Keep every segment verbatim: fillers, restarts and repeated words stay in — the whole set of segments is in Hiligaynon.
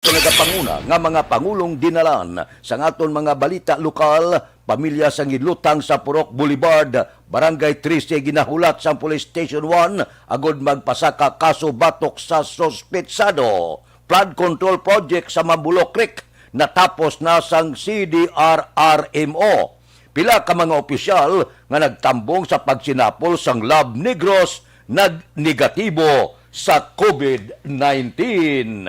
Sa nagapanguna nga mga pangulong dinalan sa aton mga balita lokal, pamilya sa Ngilutang sa Purok Boulevard, Barangay trese, ginahulat sang Police Station one agud magpasaka kaso batok sa suspetsado. Flood control project sa Mabulok Creek natapos na sang C D R R M O. Pila ka mga opisyal nga nagtambong sa pagsinapol sang Lab Negros nagnegatibo sa COVID nineteen.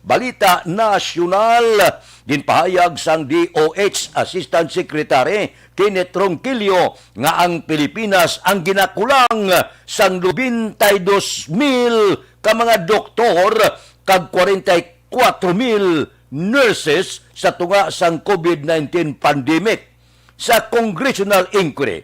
Balita nasyonal, ginpahayag sang D O H Assistant Secretary Kenneth Ronquillo nga ang Pilipinas ang ginakulang sang nobenta y dos mil ka mga doktor kag kwarenta y kuwatro mil nurses sa tunga sang COVID nineteen pandemic. Sa congressional inquiry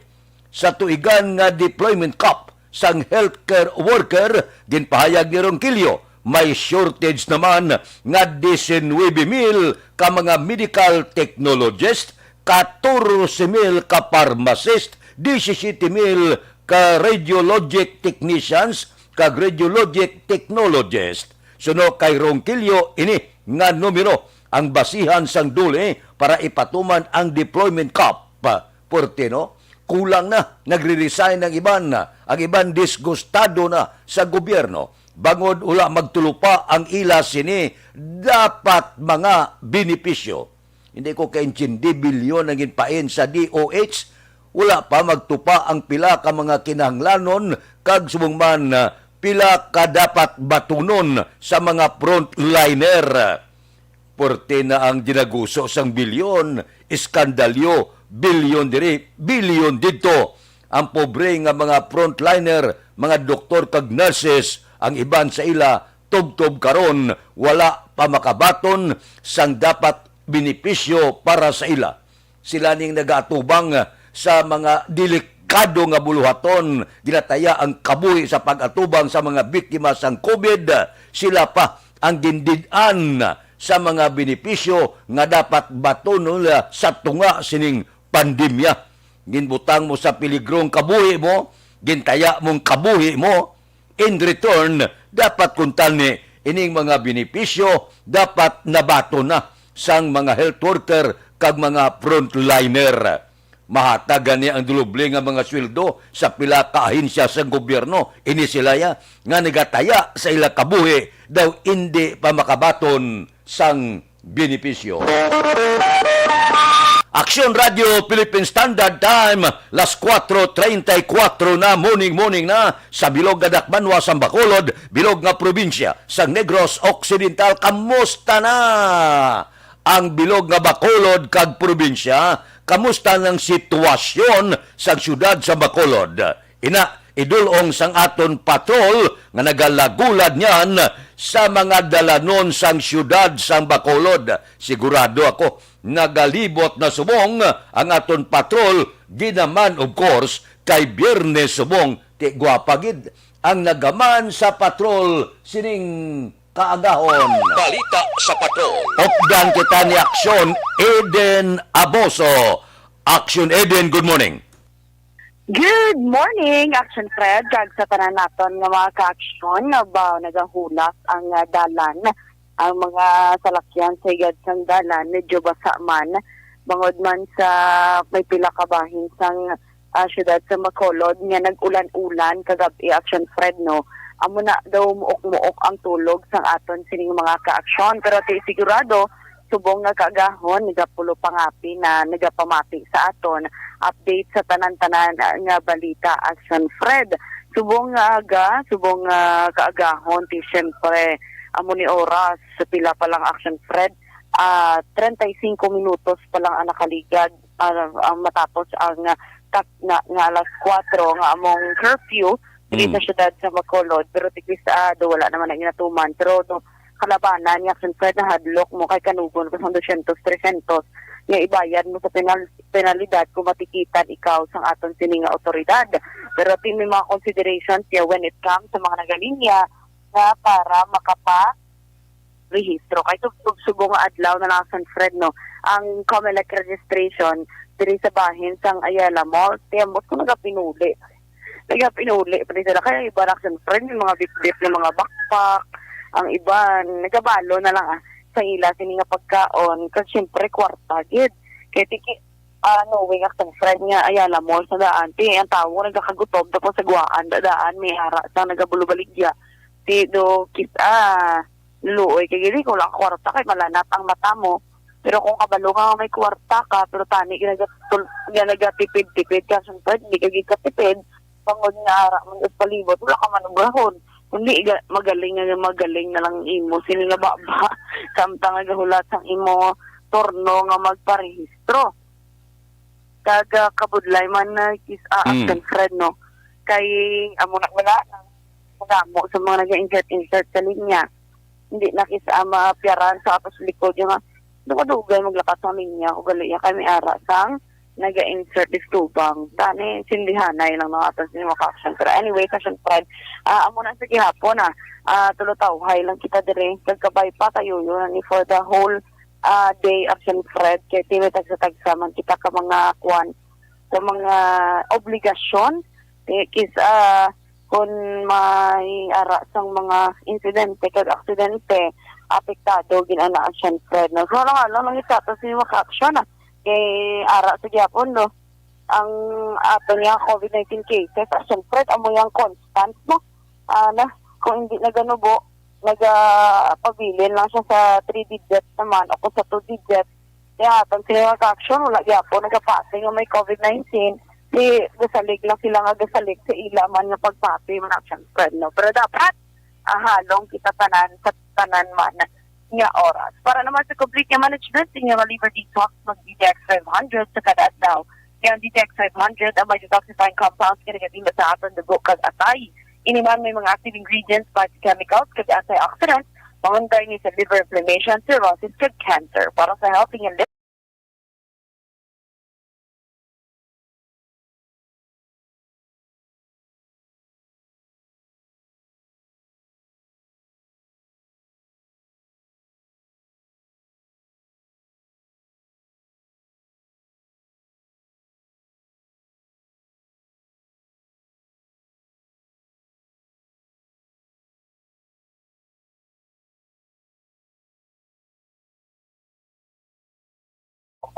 sa tuigan nga deployment cap sang healthcare worker, ginpahayag ni Ronquillo, may shortage naman nga diecinuebe mil ka mga medical technologist, katorse mil ka pharmacist, disisiyete mil ka radiologic technicians, kag radiologic technologist. Suno kay Ronquillo, ini nga numero ang basihan sang DOLE para ipatuman ang deployment cap. Puwerte, no? Kulang na, nagre-resign ang iban, ang iban disgustado na sa gobyerno. Bangod wala magtulupa ang ila sini, dapat mga benepisyo. Hindi ko kaintindi, bilyon ang ginpain sa D O H. Wala pa magtupa ang pila ka mga kinahanglanon kag subong man, ah, pila ka dapat batunon sa mga frontliner. Puwerte na ang dinaguso sang bilyon, iskandalyo, bilyon diri, bilyon didto. Ang pobre nga mga frontliner, mga doktor kag nurses, ang iban sa ila tubtob karon wala pa makabaton sang dapat benepisyo para sa ila. Sila ning nagaatubang sa mga delikado nga buluhaton, ginataya ang kabuhi sa pag-atubang sa mga biktima sang COVID. Sila pa ang gindid-an sa mga benepisyo nga dapat batunon nila sa tunga sining pandemya. Ginbutang mo sa peligro ang kabuhi mo, gintaya mong kabuhi mo, in return, dapat kuntani ining mga benepisyo dapat nabaton na sang mga health worker kag mga frontliner. Mahatag gani ang doloble nga mga sweldo sa pila ka ahensya sang gobyerno, ini sila ya nga nagataya sa ila kabuhi daw indi pa makabaton sang benepisyo. Aksyon Radio Philippine Standard Time, las kuwatro treinta y kuwatro na, morning, morning na sa bilog nga dakbanwa sang Bacolod, bilog nga probinsya sang Negros Occidental. Kamusta na ang bilog nga Bacolod kag probinsya? Kamusta ang sitwasyon sa siyudad sa Bacolod? Ina, idulong sang aton patrol nga nagalagulad niyan sa mga dalanon sang siyudad sang Bacolod. Sigurado ako, nagalibot na subong ang aton patrol. Ginaman, of course, kay Biyernes subong, ti gwapa gid ang nagaman sa patrol sining kaagahon. Balita sa patrol. Updan kita ni Aksyon Eden Aboso. Aksyon Eden, good morning. Good morning, Action Fred, kag sa tanan naton nga mga ka-aksyon. Ba, nagahulas ang, ah, dalan, ang mga salakyan sa higad sang dalan, medyo basa man, bangod man sa may pila ka bahin sang, ah, siyudad sa Bacolod nga nag-ulan-ulan kagab-i, Action Fred, no. Amo na daw muok-muok ang tulog sang aton sining mga ka-aksyon, pero ti sigurado, subong nga kaagahon, nagapulo pangapi na nagapamati sa aton update sa tanan-tanan nga balita, Action Fred. Subong nga aga, subong nga kaagahon, ti siyempre, amo ni oras, pila pa lang, Action Fred, ah, treinta y cinco minutos pa lang ang nakaligad, ah, ang matapos ang, ah, kat-, nga, nga alas kuwatro nga among curfew diri Mm. sa siyudad sa Bacolod, pero ti kis-a do wala naman ang inatuman. Pero do kalabanan nga Action Fred, nahadlok mo kay kanugon ko sang dosyentos, tresyentos nga ibayad mo sa penal-, penalidad kung matikitan ikaw sang aton sini nga awtoridad. Pero ti may mga considerations niya when it comes sa mga nagalinya nga para makapa rehistro. Kay tubtob subong nga adlaw na lang, Action Fred, no, ang Comelec registration diri sa bahin sang Ayala Mall. Ti ambot ko nagapinuli. Nagapinuli pa rin sila. Kay ang iban, Action Fred, may mga bitbit nga mga backpack. Ang iban, nagabalo na lang, ah. sa ila sini nga pagkaon, kag siyempre kwarta gid. Kay tiki, ah, knowing Action Fred nga Ayala Malls na daan, ti ang tawo nagakagutom, tapos sa guwaan da daan may ara sang nagabulubaligya. Ti do kis-, ah, luoy kay gid kung wala ka kwarta kay malanat ang mata mo. Pero kung kabalo ka nga may kwarta ka, pero tani ginagatul-, ginagatipid-tipid ka, siyempre, hindi ka gid katipid, bangod nga ara man sa palibot, wala ka man ubrahon. Kundi iga-, magaling nga magaling na lang imo sini nga baba, samtang nagahulat sang imo turno nga magparehistro. Kag, ah, kabudlay man na kis-, ah, Mm. Action Fred, no? Kay, amo na wala, madamo sa mga nag-insert-insert sa linya. Hindi na kis-, ah, maapyaran sa ato sa likod yung, ah, dugay-dugay maglakat sa linya, o gali, ya, kay may ara sang naga-insert is tubang. Tani, sindihanay lang ng aton sa mga Action Fred. Pero anyway, Action Fred, ah, amo na sa gihapon, ah, ah, tulutawhay lang kita dire. Kagkabay pa kayo yun, ni for the whole, ah, day, Action Fred. Kay tini tagsa-tagsa man kita ka mga kwan, ka mga obligasyon. Eh, kis-, ah, kung may ara sang mga insidente kag aksidente, apektado gid ana, Action Fred, no? So, alang-alang lang itatas ni mga action, ah. Kay ara sa gyapon, no? Ang ato niya COVID nineteen cases, Action Fred, amo yang constant, no? Ah, na, kung hindi naganubo, nagapabilin lang siya sa three digit naman o kung sa two digit. Kaya, pag sila nag-action, wala gyapon nagapati nga may COVID nineteen. Si, gasalig lang sila nga gasalig sa ila man nga pagpati, mga Action Fred, no? Pero dapat, ah, halong kita tanan sa tanan man nga oras. Para naman sa complete nga management, inyo nga liver detox, mag-D T X five hundred sa kada adlaw. Kaya ang D T X five hundred ang may detoxifying compounds nga nagatimbang sa aton dugo kag atay. Ini man may mga active ingredients, phytochemicals, kag antioxidants, maunday ni sa liver inflammation, cirrhosis, kag cancer. Para sa healthy nga liver,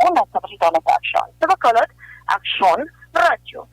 Una sa Basiton sa Aksyon. Sa Bacolod, Aksyon Radyo.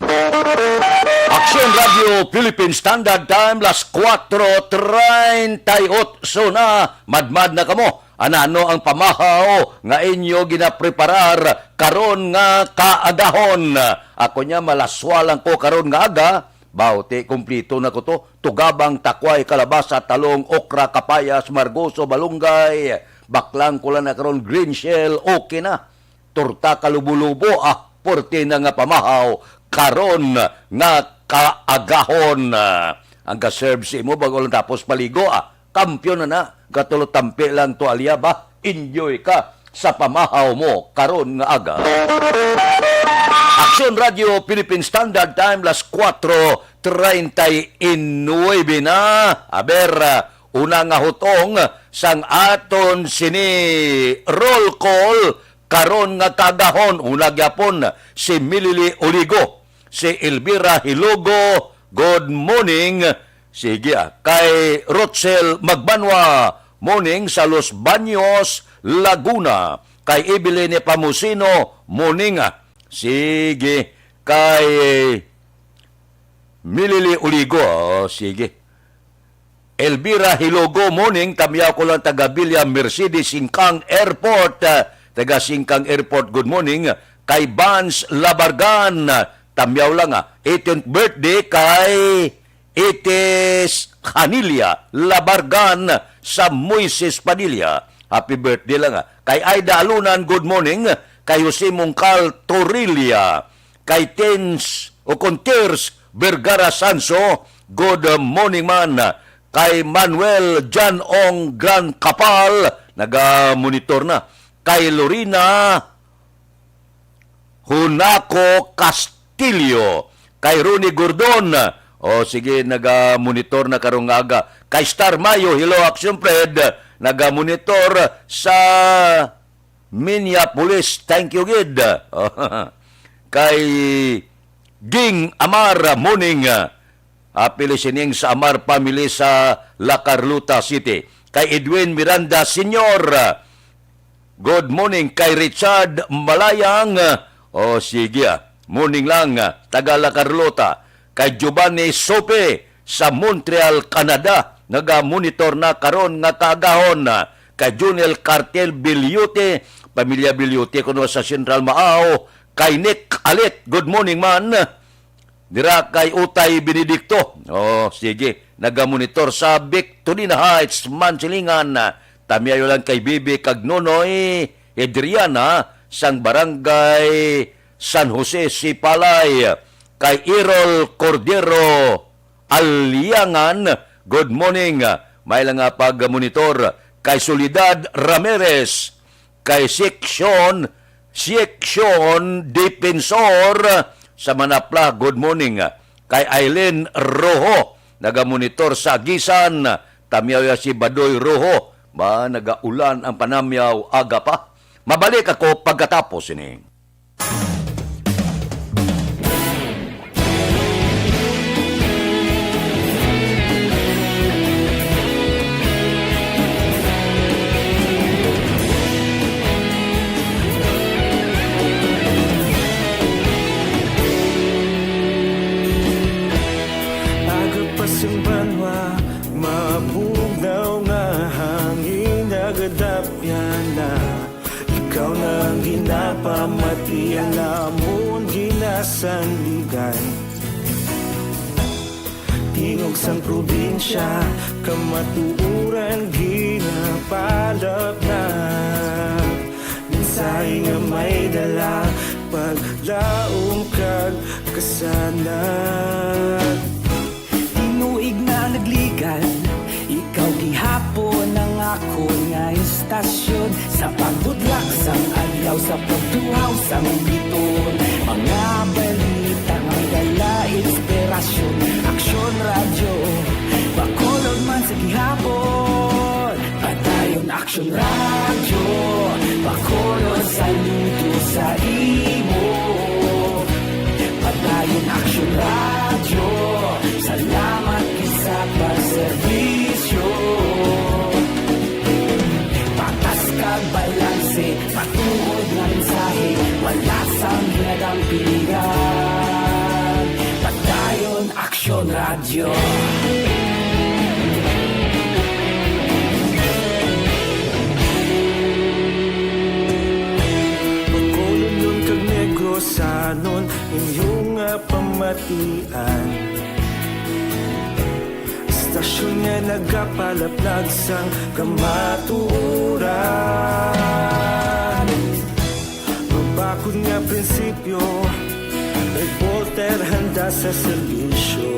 Aksyon Radyo Philippine Standard Time, las kuwatro treinta y ocho na. Madmad na kamo. Anano ang pamahaw nga inyo ginapreparar karon nga kaagahon? Ako niya, malaswa lang ko karon nga aga. Bawti, kumplito na ko to. Tugabang, takway, kalabasa, talong, okra, kapayas, margoso, balunggay. Baklang ko lang na karon, green shell, okay na. Torta, kalubo-lubo, ah, porte na nga pamahaw karon nga kaagahon. Ah, ang ga-serve sa imo bago lang tapos paligo, ah, kampiyon na na. Gatulo tampi lang tuwalya ba? Enjoy ka sa pamahaw mo karon nga aga. Aksyon Radyo Philippine Standard Time, las kuwatro treinta y nuebe na. Aber, una nga hutong sang aton sini roll call karon nga kaagahon. Una gyapon si Milili Oligo, si Elvira Hilogo, good morning. Sige, ah. Kay Rochelle Magbanwa, morning sa Los Baños, Laguna. Kay Evelyn Pamusino, morning, ah. Sige, kay Milili Uligo, oh, sige. Elvira Hilogo, morning. Tamyaw ko lang taga Villa Mercedes, Singkang Airport. Ah, taga Singkang Airport, good morning. Kay Vance Labargan, ah, tamyaw lang, ah. Eighteenth birthday kay Itis Hanilla Labargan sa Moises Padilla. Happy birthday lang, ah. Kay Aida Alunan, good morning. Kay Jose Mongcal Torilla. Kay Tins o kung Tirs Vergara Sanso, good morning man. Kay Manuel Jan Ong Gran Kapal, naga-monitor na. Kay Lorena Hunako Castillo, kay Ronnie Gordon. O sige, naga-monitor na karong aga. Kay Star Mayo, hello, Action Fred, naga-monitor sa Minneapolis. Thank you, gid. Kay Ging Amar, morning. Happy listening sa Amar family sa La Carlota City. kay Edwin Miranda Senior. Good morning kay Richard Malayang. O, sige, ah. Morning lang, ah, taga La Carlota. Kay Giovanni Sope sa Montreal, Canada. Naga-monitor na karon nga kaagahon, ah. Kay Junel Cartel Bilyote, pamilya Bilyote kuno sa Central Maaw. Kay Nick Alit, good morning man. Dira kay Utay Benedicto. Oh, sige. Nagamonitor sa Victorina Heights, Mansilingan. Tamiayo lang kay Bibi kag Nonoy Adriana sang Barangay San Jose, Sipalay. Kay Errol Cordero Aliangan, good morning. May lang nga pag-monitor kay Soledad Ramirez. Kay Seksyon, Seksyon Defensor sa Manapla, good morning. Kay Aileen Rojo, nagamonitor sa Aguisan, tamiaw ya si Badoy Rojo, ba nagaulan ang panamyaw aga pa? Mabalik ako pagkatapos ini. Aga pa sing banwa, mabugnaw nga hangin nagadapyan na. Ikaw na ang ginapamati, ang amon ginasandigan. Tingog sang probinsya, kamatuoran ginapalapnag. Mensahe nga may dala, paglaom kag kasanag. Tinuig na nagligan, ikaw gihapon ang akon nga istasyon. Sa pagbudlak sang adlaw, sa pagtuhaw sang biton, mga balita nga may dala inspirasyon. Aksyon Radyo, Bacolod man sa gihapon. Padayon Aksyon Radyo, Bacolod, saludo sa imo. Padayon Aksyon Radyo, salamat gid sa pagserbisyo. Patas kag balanse, matuod nga mensahe, wala sang ginadampigan. Padayon Aksyon Radyo. Bacolodnon kag Negrosanon, inyo nga pamatian. Istasyon nga nagapalaplag sang kamatuoran. Mabakod nga prinsipyo, reporter handa sa serbisyo.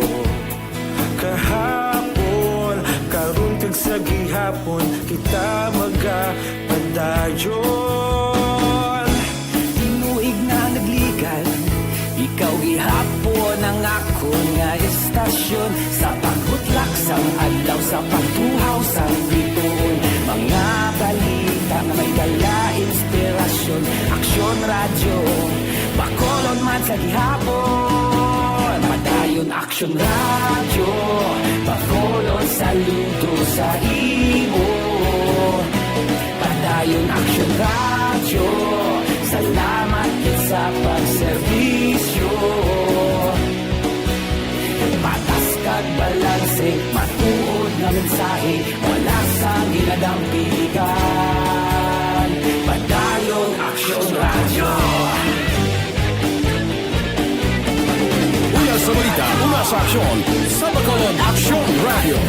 Kahapon, karon kag sa gihapon, kita magapadayon. Tinuig na nagligan, ikaw gihapon ang akon nga istasyon. Sa pagbutlak sang adlaw, sa pagtuhaw sang bituon, mga balita nga may dala inspirasyon. Aksyon Radyo, Bacolod man sa gihapon. Padayon Aksyon Radyo, Bacolod, saludo sa imo. Padayon Aksyon Radyo, salamat gid sa pagserbisyo. Patas kag balanse, matuod nga mensahe, wala sang ginadampigan. Padayon Aksyon Radyo. Una sa balita, una sa aksyon, sa Bacolod Aksyon Radyo.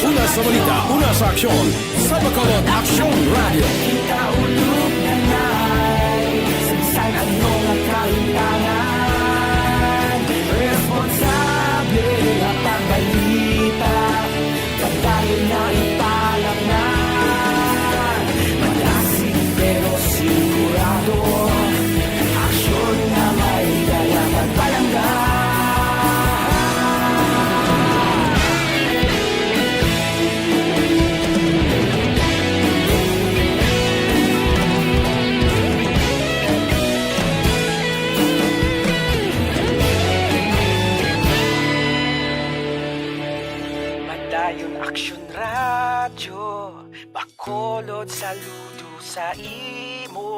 Una sa balita, una sa aksyon, sa Bacolod Aksyon Radyo. Kita ulog na nai, sa bisan ano nga kahimtangan, responsable nga pagbalita. Padayon na ipalapngan, madasig pero sigurado, aksyon nga may dala pagpalangga. Radyo Bacolod, saludo sa imo.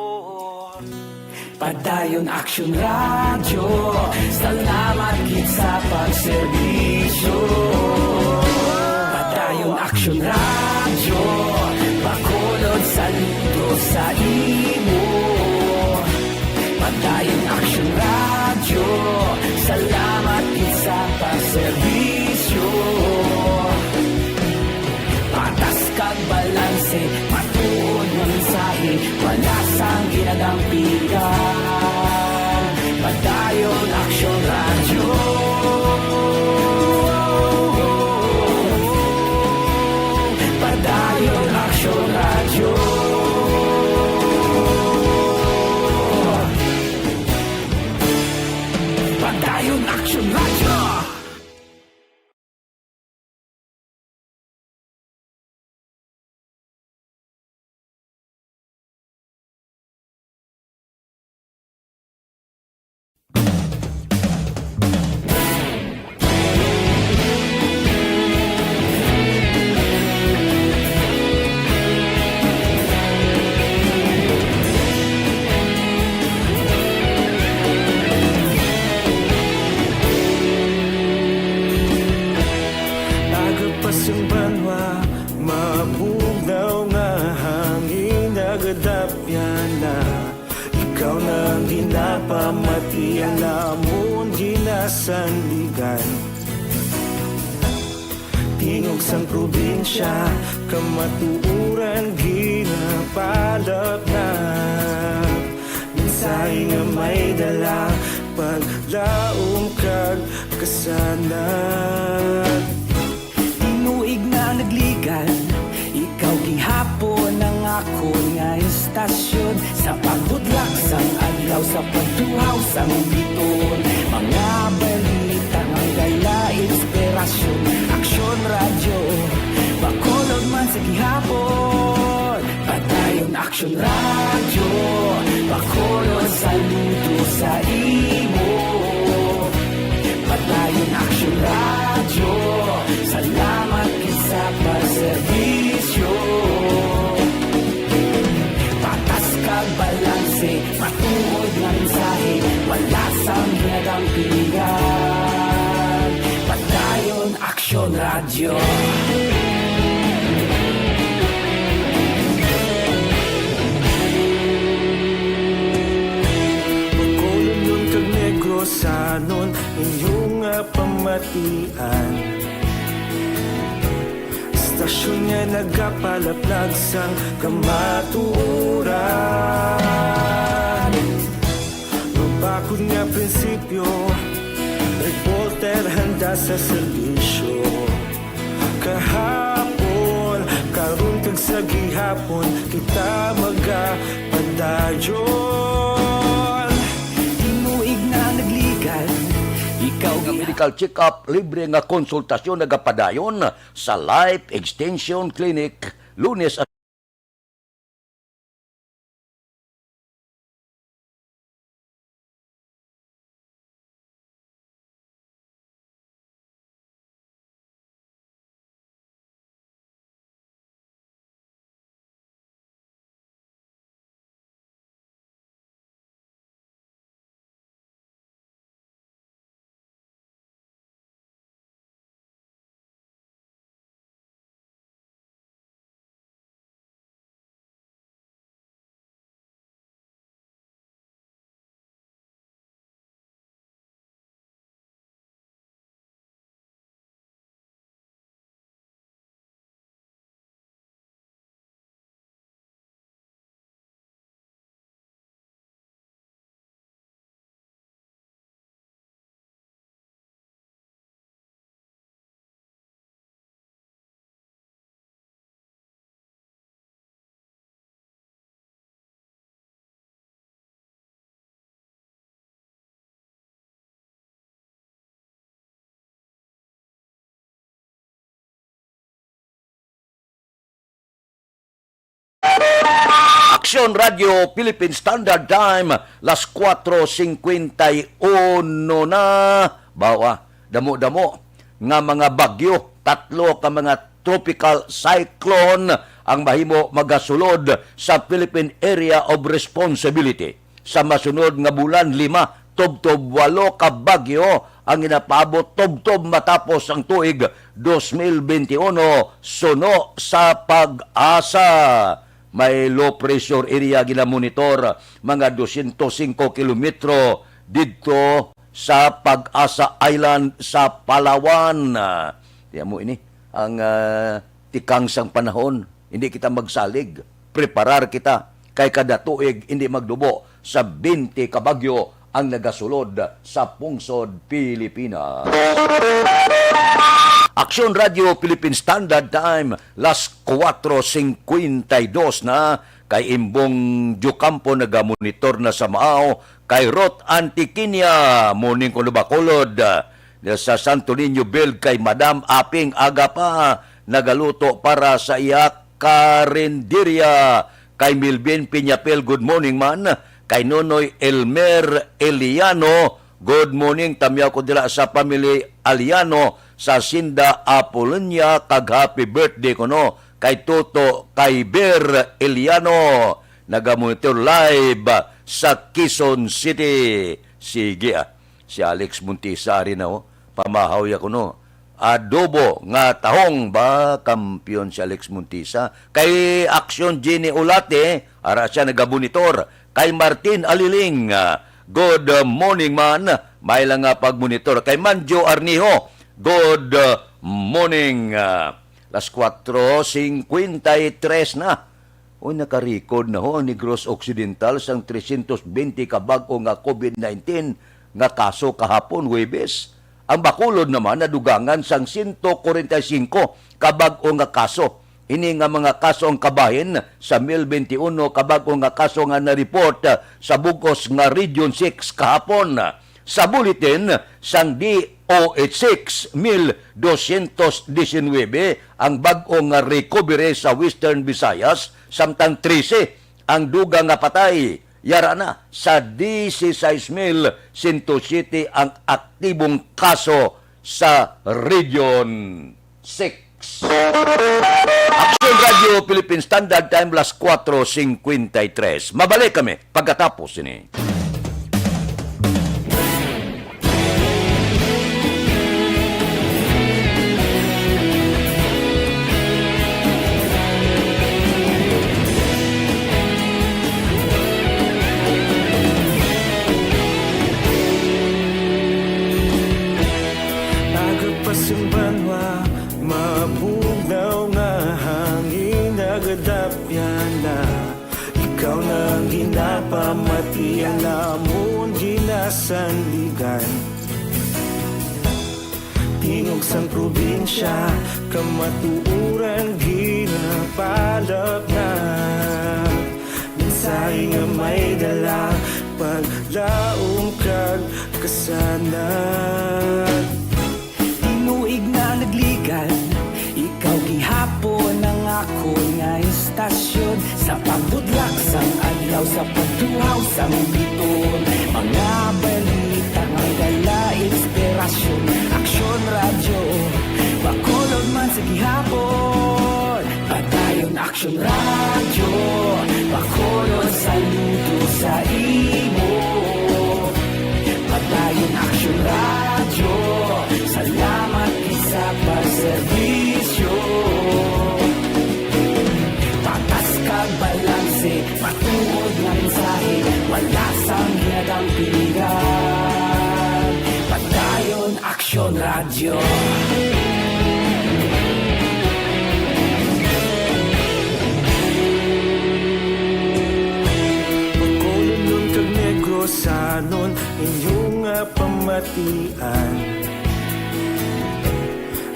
Padayon Aksyon Radyo, salamat gid sa pagserbisyo. Padayon Aksyon Radyo, Bacolod, saludo sa imo. Padayon Aksyon Radyo, salamat gid sa pagserbisyo. Patas kag balanse, matuod nga mensahe, wala sang ginadampigan. Padayon Aksyon Radyo. Padayon Aksyon Radyo. Padayon Aksyon Radyo. Aga pa sang banwa, mabugnaw nga hangin nagadapyan na. Ikaw na ang ginapamati, ang amon ginasandigan. Tingog sang probinsya, kamatuoran ginapalapnap. Mensahe nga may dala, paglaom kag kasanag. Tinuig na nagligan, ikaw gihapon ang akon nga istasyon. Sa pagbudlak sang adlaw, sa pagtuhaw sang biton, mga balita nga dala inspirasyon. Aksyon Radyo, Bacolod man sa gihapon. Padayon Aksyon Radyo, Bacolod, saludo sa imo. Padayon Aksyon Radyo, salamat gid sa pagserbisyo. Patas kag balanse, matuod nga mensahe, wala sang ginadampigan. Padayon Aksyon Radyo. Bacolodnon kag Negrosanon, inyo nga pamatian. Istasyon nga nagapalaplag sang kamatuoran. Mabakod nga prinsipyo, reporter handa sa serbisyo. Kahapon, karon kag sa gihapon, kita magapadayon. Tinuig na nagligan, ikaw Nga gi- medical check-up, libre nga konsultasyon nagapadayon sa Life Extension Clinic, Lunes at Aksyon Radio Philippine Standard Time, las kuwatro singkwenta y uno na. Bawa, damo-damo nga mga bagyo, tatlo ka mga tropical cyclone ang mahimo magasulod sa Philippine Area of Responsibility. Sa masunod nga bulan, lima tubtob walo ka bagyo ang ginapaabot tubtob matapos ang tuig dos mil benti uno, suno sa PAGASA. May low pressure area ginamonitor, mga dosyentos singko kilometro didto sa PAGASA Island sa Palawan. Ah, tiyan mo ini, ang, ah, tikang sang panahon. Hindi kita magsalig. Preparar kita. Kay kada tuig, hindi magdubo sa bente ka bagyo ang nagasulod sa pungsod Pilipinas. Aksyon Radio Philippine Standard Time, las kuwatro singkwenta y dos na, kay Imbong Diocampo nagamonitor na sa Maao, kay Ruth Antiquinia, morning kuno Bacolod, sa Santo Niño Build, kay Madam Aping Agapa, nagaluto para sa iya karinderya, kay Milvin Piñapel, good morning man, kay Nonoy Elmer Eliano, good morning, tamyaw ko dira sa family Aliano, sa Sinda Apolonia, kag happy birthday kuno kay Toto, kay Ber Eliano, nagamonitor live sa Quezon City. Sige, ah, si Alex Montisa ari na, oh. Pamahaw ya kuno. Adobo nga tahong ba, kampiyon si Alex Montisa. Kay Aksyon Jenny Ulate, ara siya nagabunitor. Kay Martin Aliling, ah, good morning man. May lang nga pagmonitor. Kay Manjo Arniho, good morning. Ah, las kuwatro singkwenta y tres na. Uy, naka-record na ho ang Negros Occidental sang tresyentos bente ka bag-o nga covid nineteen nga kaso kahapon, Huwebes. Ang Bacolod naman nadugangan sang sento kwarenta y singko ka bag-o nga kaso. Ini nga mga kaso ang kabahin sa mil benti uno ka bag-o nga kaso nga na-report, ah, sa bug-os nga Region six kahapon. Sa bulletin sang D O H six, mil dosyentos disinuybe ang bag-o nga recovery sa Western Visayas, samtang trese ang dugang nga patay. Yara na, sa dieciséis mil sento siyete ang aktibong kaso sa Region six. Aksyon Radio Philippine Standard Time, las kuwatro singkwenta y tres. Mabalik kami pagkatapos sini. Aga pa sing banwa, mabugnaw nga hangin nagadapyan na. Ikaw na ang ginapamati, ang amon ginasandigan. Tingog sang probinsya, kamatuoran ginapalapnag. Mensahe nga may dala, paglaom kag kasanag. Tinuig na nagligan, ikaw gihapon ang akon nga istasyon. Sa pagbudlak sang adlaw, sa pagduhaw sang biton, mga balita may dala inspirasyon. Aksyon Radyo, Bacolod man sa gihapon. Padayon Aksyon Radyo, Bacolod, saludo sa imo. Padayon Aksyon Radyo, salamat gid sa pagserbisyo. Patas kag balanse, matuod nga mensahe, wala sang ginadampigan. Padayon Aksyon Radyo. Bacolodnon kag Negrosanon, inyo nga pamatian.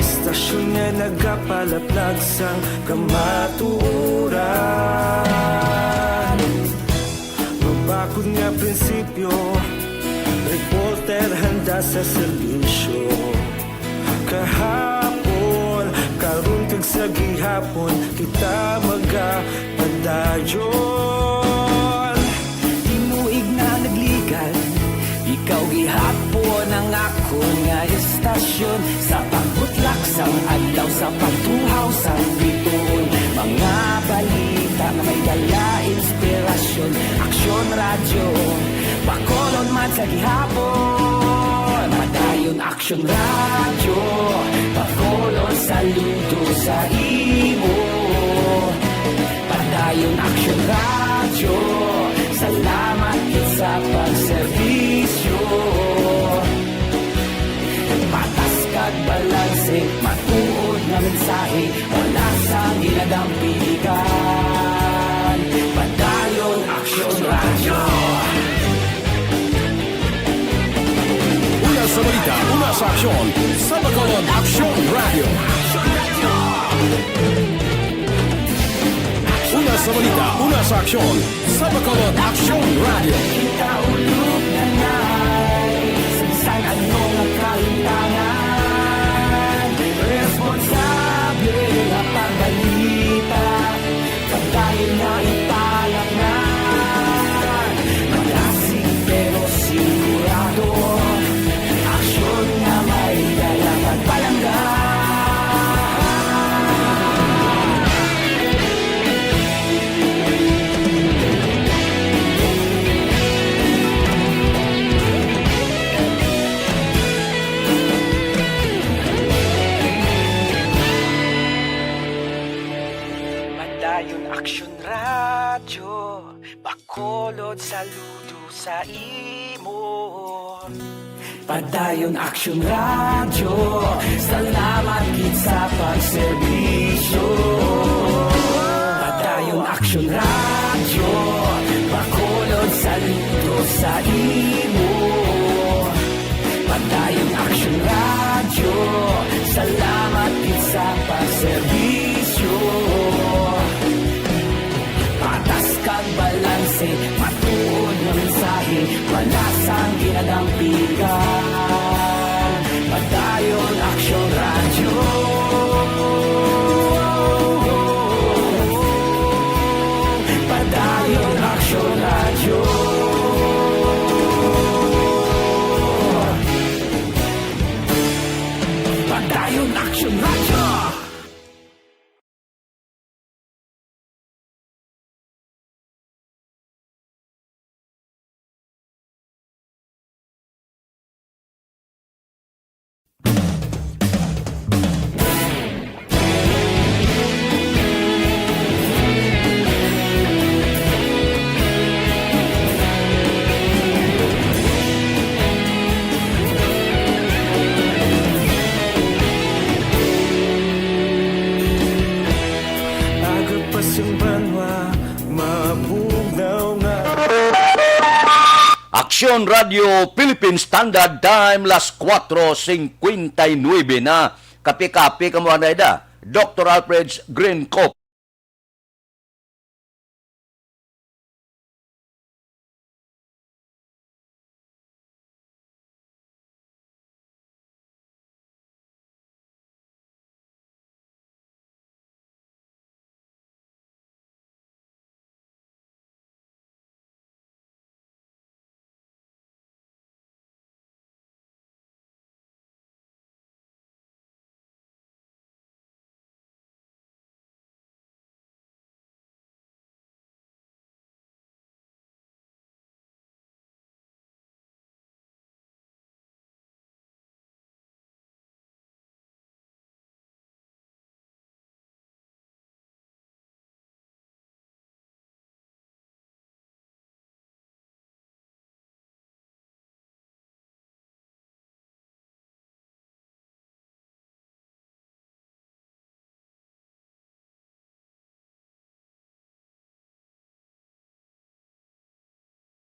Istasyon nga nagapalaplag sang kamatuoran. Mabakod nga prinsipyo, reporter handa sa serbisyo. Kahapon, karon, kag sa gihapon, kita magapadayon. Tinuig na nagligan, ikaw gihapon ang akon nga istasyon. Sa pagbutlak Sang adlaw sa pagtuhaw sang bituon, mga balita nga may dala inspirasyon. Aksyon Radyo, Bacolod man sa gihapon. Padayon Aksyon Radyo, Bacolod saludo sa imo. Padayon Aksyon Radyo, salamat gid sa pagserbisyo. Patas kag balanse, matuod nga mensahe, wala sang ginadampigan. Padayon Aksyon Radyo. Una sa balita, una sa aksyon, sa Bacolod Aksyon Radyo. Una sa balita, una sa aksyon, sa Bacolod Aksyon Radyo. Kita ulog na nay, sa bisan ano nga kahintangan, responsable nga pagbalita, pagdayon nga ipalaknan, malasig pero sigurado, aksyon nga may dala pagpalangga. Padayon Aksyon Radyo, Bacolod saludo sa imo. Padayon Aksyon Radyo, salamat gid sa pagserbisyo. Padayon Aksyon Radyo, Bacolod saludo sa imo. Padayon Aksyon Radyo, salamat gid sa pagserbisyo. Patas kag balanse, matuod nga mensahe, wala sang ginadampigan. Padayon Aksyon Radyo. Padayon Aksyon Radyo. Padayon Aksyon Radyo. Agap pa sing banwa, mabugnaw nga. Aksyon Radio Philippine Standard Time, las cuatro cincuenta y nueve na. Kape-kape kamo anay da. Doctor Alfred's Green Coffee.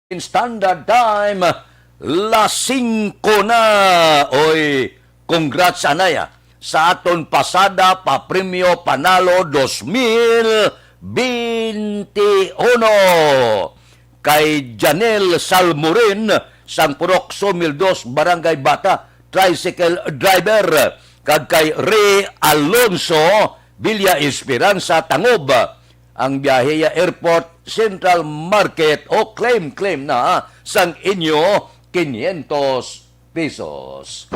In standard time, las singko na. Oy, congrats, anay, ah, sa aton pasada pa premyo panalo dos mil bente uno. Kay Janelle Salmorin sang Purok Sumil dos, Barangay Bata, tricycle driver, kag kay Ray Alonso Villa Esperanza, Tangob. Ang biyahe ya Airport Central Market o claim, claim na sang inyo quinientos pesos.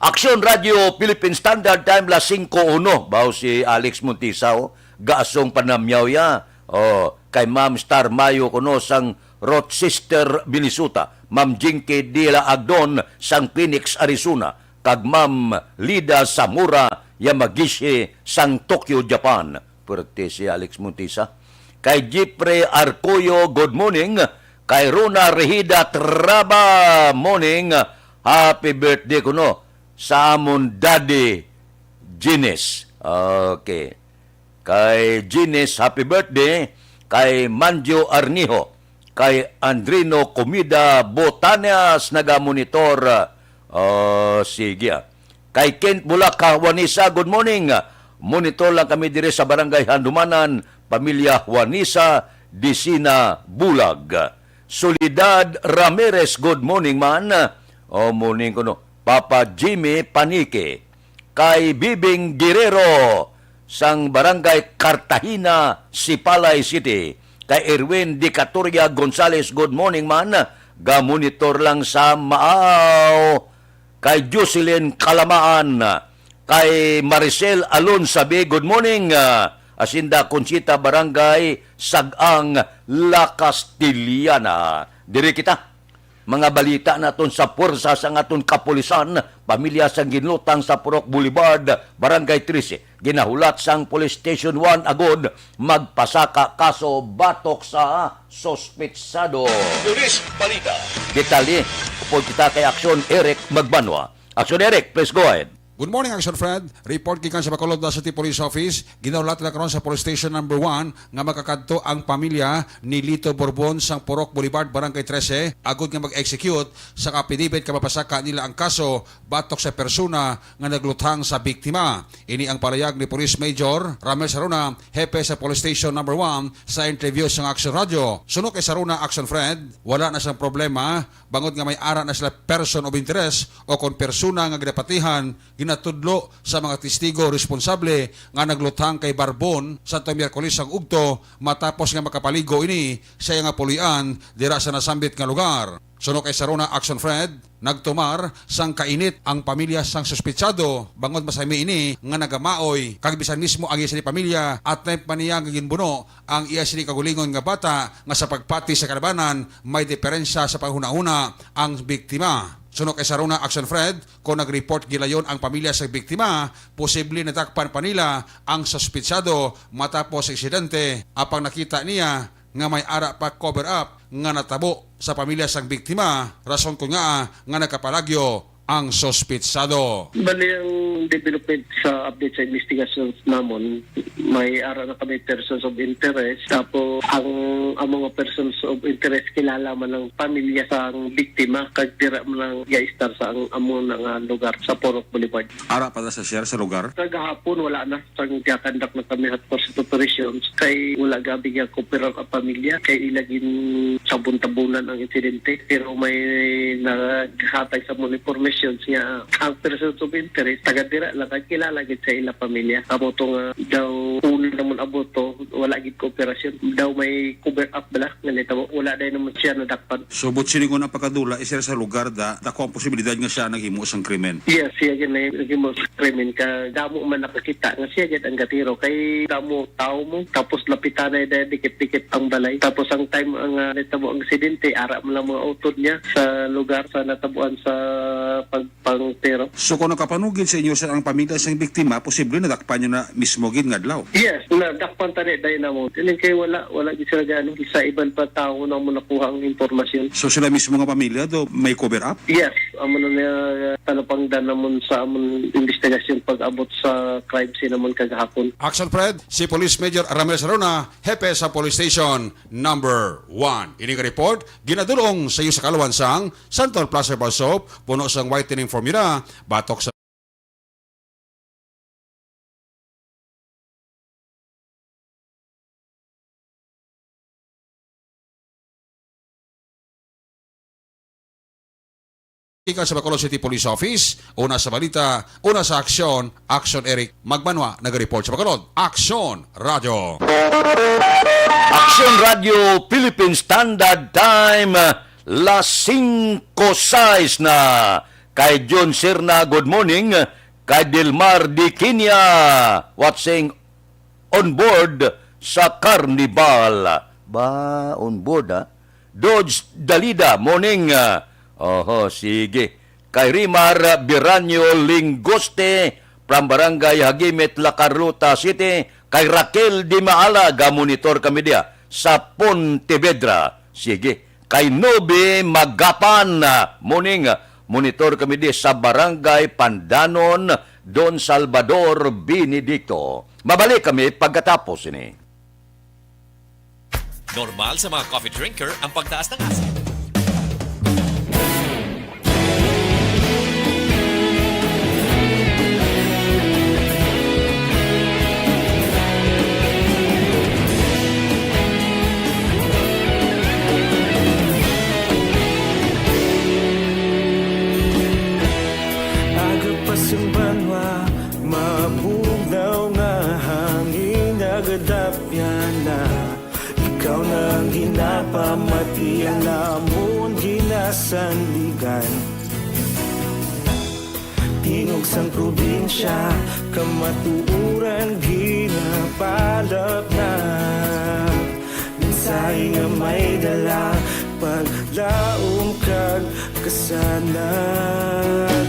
Aksyon Radio Philippine Standard Time, las singko uno. Baw si Alex Montisa, oh, gaasong panamyaw ya. Oh, kay Ma'am Star Mayo kuno sang Rochester, Minnesota. Ma'am Jinky Dila Agdon sang Phoenix, Arizona. Kag Ma'am Lida Zamora Yamagishi sang Tokyo, Japan. Pwerte si Alex Montisa. Kay Jeffrey Arcoyo, good morning. Kay Rona Rehida Traba, morning. Happy birthday kuno sa amon Daddy Gines. Okay. Kay Gines, happy birthday. Kay Manjo Arnijo. Kay Andrino Comida Botanias, nagamonitor. Oh, sige, ah. Kay Kent Bulaka, Juanisa, good morning. Monitor lang kami diri sa Barangay Handumanan, pamilya Juanisa, Disina, Bulag. Soledad Ramirez, good morning man. Oh, morning kuno. Papa Jimmy Panique. Kay Bibing Guerrero sang Barangay Cartagena, Sipalay City. Kay Erwin Dicatoria Gonzales, good morning man. Ga-monitor lang sa Maaw. Kay Jocelyn Kalamaan, kay Maricel Alonsabi, good morning. Ah, Hacienda Conchita, Barangay Sag-ang, La Castellana. Diri kita. Mga balita naton sa puwersa sang aton kapulisan, pamilya sang ginlutang sa Purok Boulevard, Barangay trese. Ginahulat sang Police Station one agod magpasaka kaso batok sa suspetsado. Police Balita. Detalye, upod kita kay Aksyon Eric Magbanwa. Aksyon Eric, please go ahead. Good morning, Action Fred. Report gikan sa Bacolod City Police Office. Ginahulat na karon sa Police Station Number one nga makakadto ang pamilya ni Lito Borbon sang Purok Boulevard, Barangay trese, agud nga mag-execute sa affidavit nga mapasaka nila ang kaso batok sa persona nga nagluthang sa biktima. Ini ang pahayag ni Police Major Ramel Saruna, hepe sa Police Station Number one, sa interview sang Action Radio. Suno kay Saruna, Action Fred, wala na sang problema bangod nga may ara na sila person of interest o kon persona nga ginapatihan, ginatudlo sa mga testigo responsable nga nagluthang kay Barbon santo Miyerkules sang ugto matapos nga makapaligo ini sa iya nga puloy-an dira sa nasambit nga lugar. Suno kay Saruna, Action Fred, nagtumar sang kainit ang pamilya sang suspetsado bangod masami ini nga nagamaoy, kag bisan mismo ang iya sini pamilya, at time pa niya nga ginbuno ang iya sini kaugalingon nga bata nga sa pagpati sa kalabanan may diperensya sa panghunahuna ang biktima. Suno kay Saruna, Action Fred, kon nag-report gilayon ang pamilya sa biktima, posible nadakpan pa nila ang suspetsado matapos sa insidente, apang nakita niya nga may ara pa cover up nga natabo sa pamilya sang biktima, rason kon ngaa nga nagkapalagyo ang suspetsado. Bali, ang development sa update sa investigasyon namon, may ara na kami persons of interest. Tapos, ang, ang mga persons of interest, kilala man ang pamilya sang biktima, kag dira man ang ga-estar sa ang amo na nga lugar sa Purok Boulevard. Ara pa ta sa, sir, sa lugar? Kagahapon, wala na. Sang gakandak na kami hot pursuit operations, kay wala gabi nga cooperate ang pamilya, kay ila gin sabon-tabunan ang insidente. Pero may naghatag sa mga information nga ang persons of interest, taga dira lang, kay kilala gid sa ila pamilya. Amo to nga daw una namon abot to, wala gid kooperasyon. Daw may cover up bala nga nitabo. Wala day naman siya nadakpan. So, buot silingon ang pagkadula, eh, sir, sa lugar da, dako ang posibilidad nga siya naghimo sang krimen. Yes, siya gid na naghimo sa krimen. Kag damo man nakakita nga siya gid ang gatiro. Kay damo tao mo, tapos lapitanay dahil dikit-dikit ang balay. Tapos ang time ang, ah, nitabo ang insidente, ara man lang mga utod niya sa lugar sa natabuan sa pagpangtiro. So, kung nakapanugid sa inyo, sir, ang pamilya sang biktima, posible nadakpan niyo na mismo gid nga adlaw? Yes, nadakpan tani day namo. Ining kay wala, wala gid sila gani. Sa iban pa tao namo nakuha ang impormasyon. So, sila mismo nga pamilya do may cover up? Yes, amo na niya, uh, talapangdan namon sa amon investigasyon pag-abot sa crime scene namon kagahapon. Action Fred, si Police Major Ramel Saruna, hepe sa Police Station Number one. Ini nga report ginadulong sa iyo sa kaluan sang Santon Plus Herbal Soap, puno sang whitening formula, batok sa Gikan sa Bacolod City Police Office, una sa balita, una sa aksyon, Action Eric Magbanwa, nag-report sa Bacolod. Action Radio. Action Radio Philippine Standard Time, Las singko sais na. Kay John Sirna, good morning. Kay Dilmar Diquinia, watching on board sa Carnival. Ba, on board, ha? Dodge Dalida, morning. Ah, oho, sige. Kay Rimar Biranyo Lingoste, from Barangay Hagimit, La Carlota City. Kay Raquel Di Maala, ga-monitor kami diya sa Pontevedra. Sige. Kay Nobi Magapan, ah, morning. Monitor kami di sa Barangay Pandanon, Don Salvador Benedicto. Mabalik kami pagkatapos ini. Normal sa mga coffee drinker ang pagtaas ng asid. Aga pa sing banwa, mabugnaw nga hangin nagadapyan na. Ikaw na ang ginapamati, ang amon ginasandigan. Tingog sang probinsya, kamatuoran ginapalapnap. Mensahe nga may dala, paglaom kag kasanag.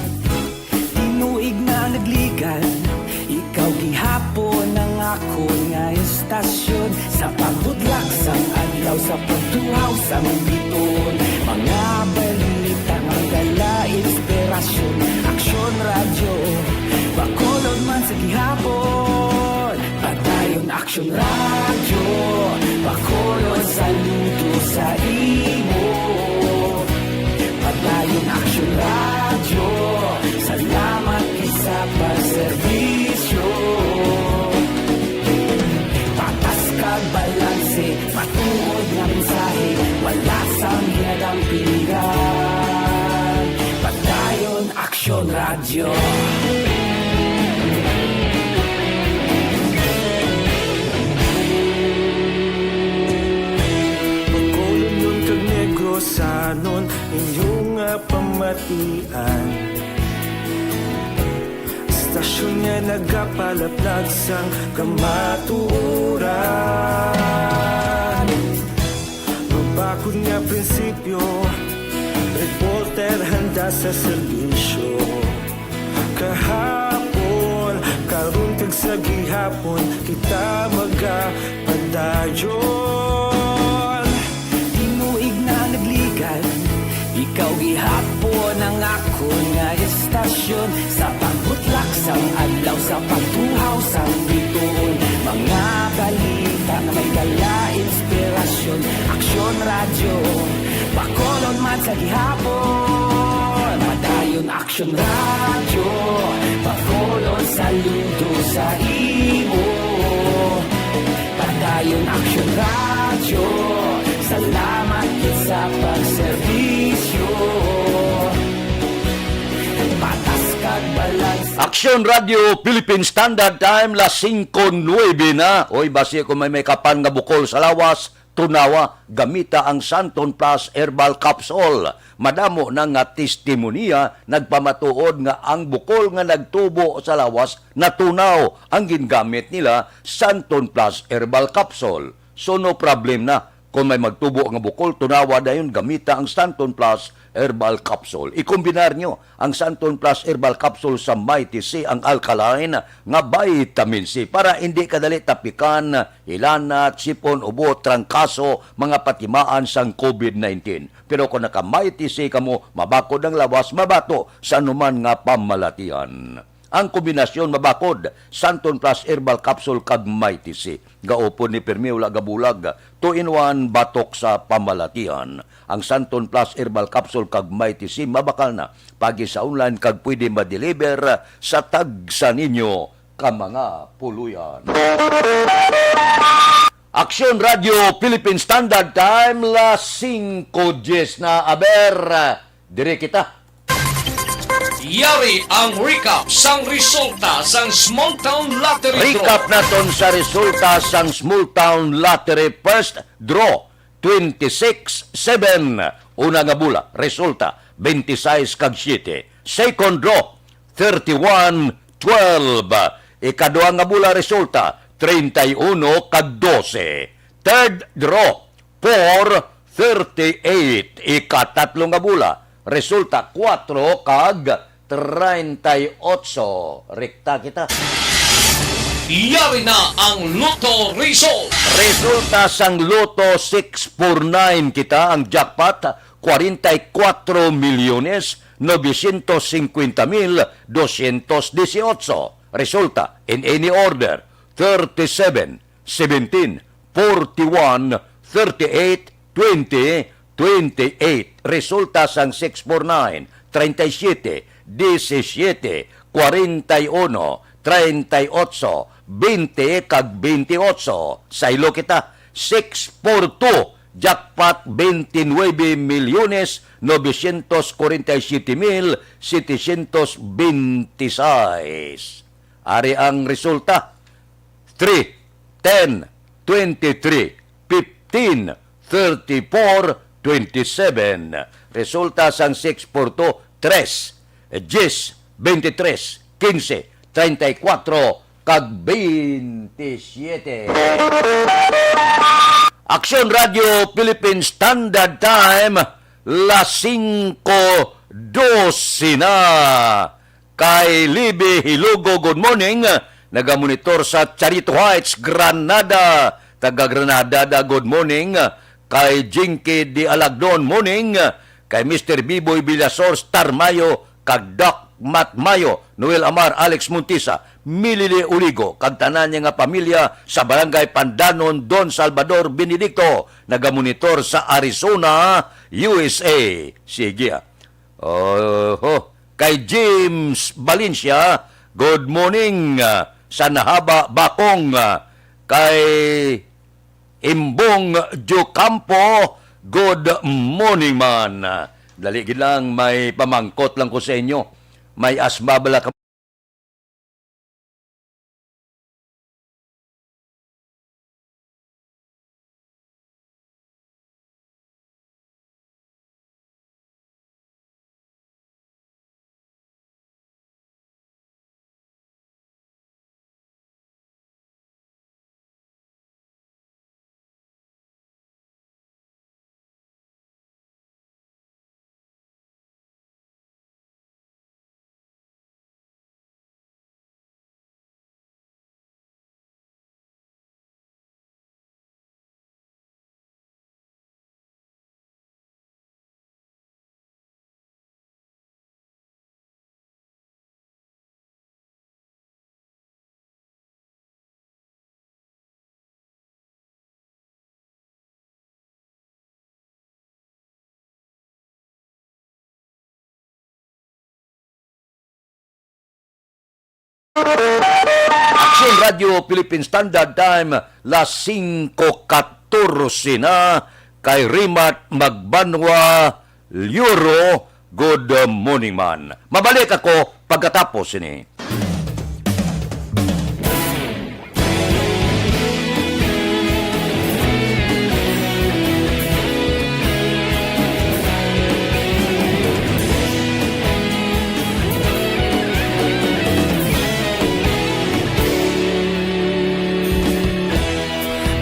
Tinuig na nagligan, ikaw gihapon ang akon nga estasyon. Sa pagbutlak sang adlaw, sa pagtuhaw sang biton, mga balita nga dala inspirasyon. Aksyon Radyo, Bacolod man sa gihapon. Padayon Aksyon Radyo, Bacolod, saludo sa imo. Padayon Aksyon Radyo, salamat gid sa pagserbisyo. Patas kag balanse, matuod nga mensahe, wala sang hinadampingan. Padayon Aksyon Radyo. Bacolodnon kag Negrosanon, inyo nga pamatian. Estasyon nga nagapalaplag sang kamatuoran. Mabakod nga prinsipyo, reporter handa sa serbisyo. Kahapon, karon kag sa gihapon, kita magapadayon. Tinuig na nagligan, ikaw gihapon ang akon nga estasyon. Sa pagbutlak sang adlaw, sa pagtuhaw sang bituon, mga balita nga may dala inspirasyon. Aksyon Radyo, Bacolod man sa gihapon. Padayon Aksyon Radyo, Bacolod, saludo sa imo. Padayon Aksyon Radyo, salamat gid sa pagserbisyo. Patas kag balanse. Aksyon Radyo, Philippine Standard Time, las singko nuebe na. Oy, basi kung may, may kapan nga bukol sa lawas, tunawa, gamita ang Santon Plus Herbal Capsule. Madamo na nga testimonya nagpamatuod nga ang bukol nga nagtubo sa lawas natunaw ang gingamit nila, Santon Plus Herbal Capsule. So, no problem na. Kung may magtubo nga bukol, tunawa dayon, gamita ang Santon Plus Herbal Capsule. Ikombinar nyo ang Santon Plus Herbal Capsule sa Mighty C, ang alkaline nga vitamin C, para hindi ka dali tapikan, hilanat, sipon, ubo, trangkaso, mga patimaan sang covid nineteen. Pero kung naka-Mighty C kamo, mabakod ang lawas, mabato sa anuman nga pamalatian. Ang kombinasyon mabakod, Santon Plus Herbal Capsule kag Mighty C. Gaupod ni pirmi, wala gabulag. Two-in-one, batok sa pamalatian. Ang Santon Plus Herbal Capsule kag Mighty C mabakal na. Paagi sa online kag pwede ma-deliver sa tagsa ninyo ka mga puluyan. Aksyon Radyo Philippine Standard Time, las singko dies na. Aber, diri kita. Yari ang recap sang resulta sang Small Town Lottery Draw. Recap naton sa resulta sang Small Town Lottery First Draw. twenty-six seven. Una nga bola, resulta, twenty-six kag siete. Second draw, thirty-one twelve. Ikaduha nga bola, resulta, treinta y uno kag doce. Third draw, four thirty-eight. Ikatatlo nga bola, resulta, kuwatro kag treinta y ocho. Rekta kita. Yari na ang Lotto Result. Resulta sang Lotto six four nine kita, ang jackpot, kwarenta y kuwatro milyones novecientos singkwenta mil dosyentos dieciocho. Resulta, in any order, thirty-seven, seventeen, forty-one, thirty-eight, twenty, twenty-eight. Resulta sang six four nine, treinta y siete, diecisiete, cuarenta y uno, treinta y ocho, veinte, kag veintiocho. Saylo kita, six four two, jackpot, veintinuebe milyones novecientos cuarenta y siete mil setecientos veintiséis. Ari ang resulta. Three, ten, twenty-three, fifteen, thirty-four, twenty-seven. Resulta sang six four two, tres, diyes, beintitres, kinse, treinta y kuwatro, kag beintisyete. Aksyon Radio Philippine Standard Time, las singko dose na. Kay Libby Hilugo, good morning. Nagamonitor sa Charito Heights, Granada. Taga Granada da, good morning. Kay Jinky Di Alagdon, morning. Kay Mister Biboy Villasor, Star Mayo, kag Doc Mat Mayo, Noel Amar, Alex Montisa, Milili Uligo, kag tanan niya nga pamilya sa Barangay Pandanon, Don Salvador Benedicto, nagamonitor sa Arizona, U S A. Sige, ah. Oho. Kay James Valencia, good morning, ah, sa Nahaba, Bakong, ah, kay Imbong Jocampo, good morning man. Dali gid lang, may pamangkot lang ko sa inyo. May asma bala ka? Aksyon Radio Philippine Standard Time, las singko katorse na, kay Rimat Magbanwa Liuro, good morning man. Mabalik ako pagkatapos sini.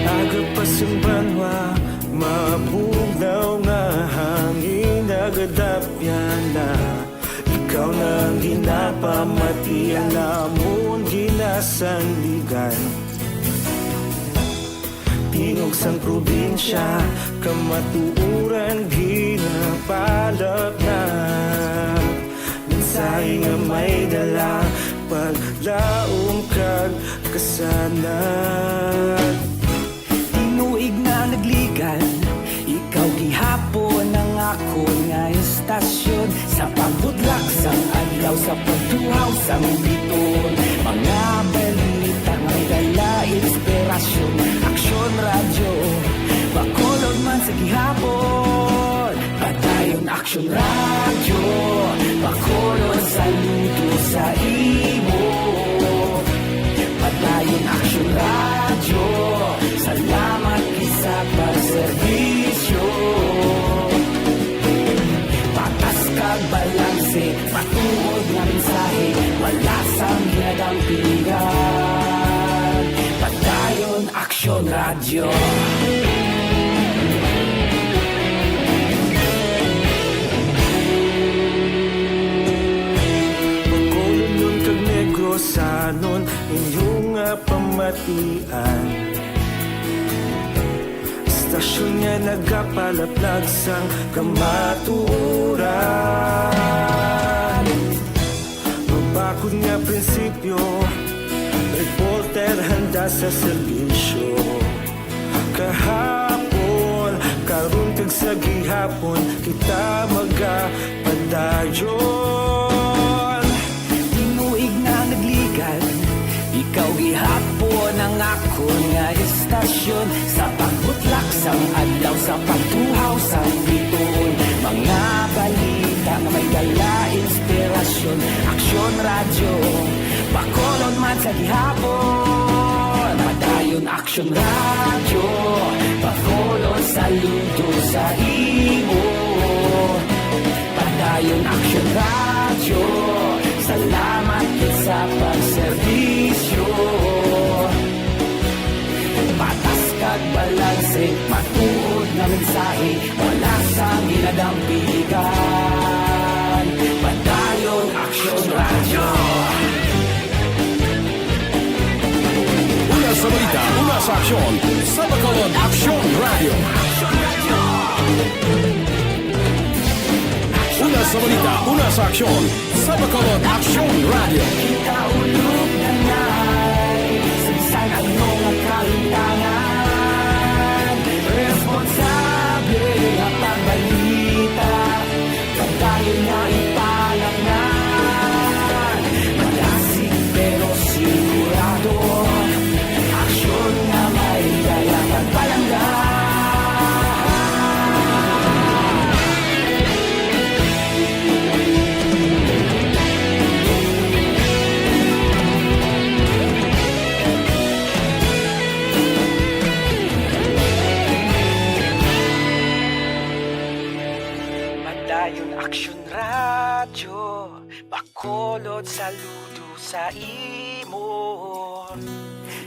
Aga pa sang banwa, mabugnaw nga hangin nagadapyan na. Ikaw na ang ginapamati, ang amon ginasandigan. Tingog sang probinsya, kamatuoran ginapalapna. Mensahe nga may dala, paglaom kag kasanag. Tinuig na nagligan, ikaw gihapon ang akon nga istasyon. Sa pagbudlak sang adlaw, sa pagtuhaw sang biton, mga balita may dala inspirasyon. Aksyon Radyo, Bacolod man sa gihapon. Padayon Aksyon Radyo, Bacolod, saludo sa imo. Padayon Aksyon Radyo, salamat gid sa pagserbisyo. Radyo. Bacolodnon kag Negrosanon, inyo nga pamatian. Istasyon nga nagapalaplag sang kamatuoran. Mabakod nga prinsipyo, reporter handa sa serbisyo. Kahapon, karon kag sa gihapon, kita magapadayon. Tinuig na nagligad, ikaw gihapon ang akon nga istasyon. Sa pagbutlak sang adlaw, sa pagtuhaw sang bituon, mga balita nga may dala inspirasyon. Aksyon Radyo, Bacolod man sa gihapon. Padayon Aksyon Radyo, Bacolod saludo sa imo. Padayon Aksyon Radyo, salamat gid sa pagserbisyo. Patas kag balanse, matuod nga mensahe, wala sang ginadampigan. Padayon Aksyon Radyo. Una sa balita, una sa aksyon, sa Bacolod Aksyon Radyo. Una sa balita, una sa aksyon, sa Bacolod Aksyon Radyo. Kita ulog na ngay, sa bisan ano nga kalintangan, responsable nga pagbalita. Padayon nga ipalangnan, malasig pero sigurado. Aksyon nga may dala pagpalangga. Padayon Aksyon Radyo, Bacolod saludo sa imo.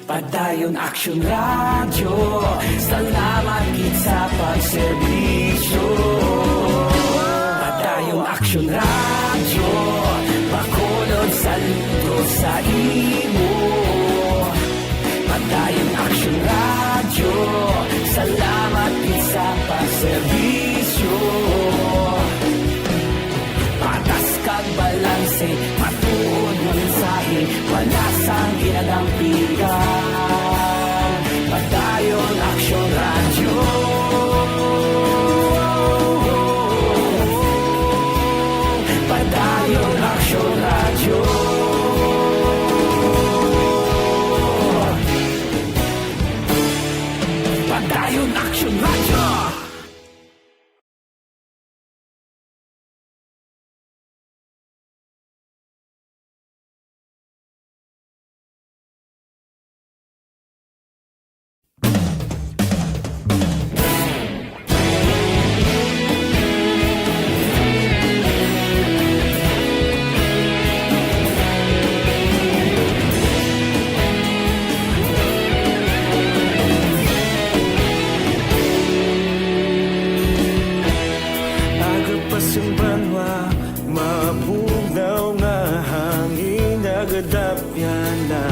Padayon Aksyon Radyo, salamat gid sa pagserbisyo. Padayon Aksyon Radyo, Bacolod saludo sa imo. Padayon Aksyon Radyo, salamat gid sa pagserbisyo. Patas kag balanse, matuod nga mensahe, wala sang ginadampigan. Padayon Aksyon Radyo. Padayon Aksyon Radyo. Padayon Aksyon Radyo. Aga pa sing banwa, mabugnaw nga hangin, nagadapyan na.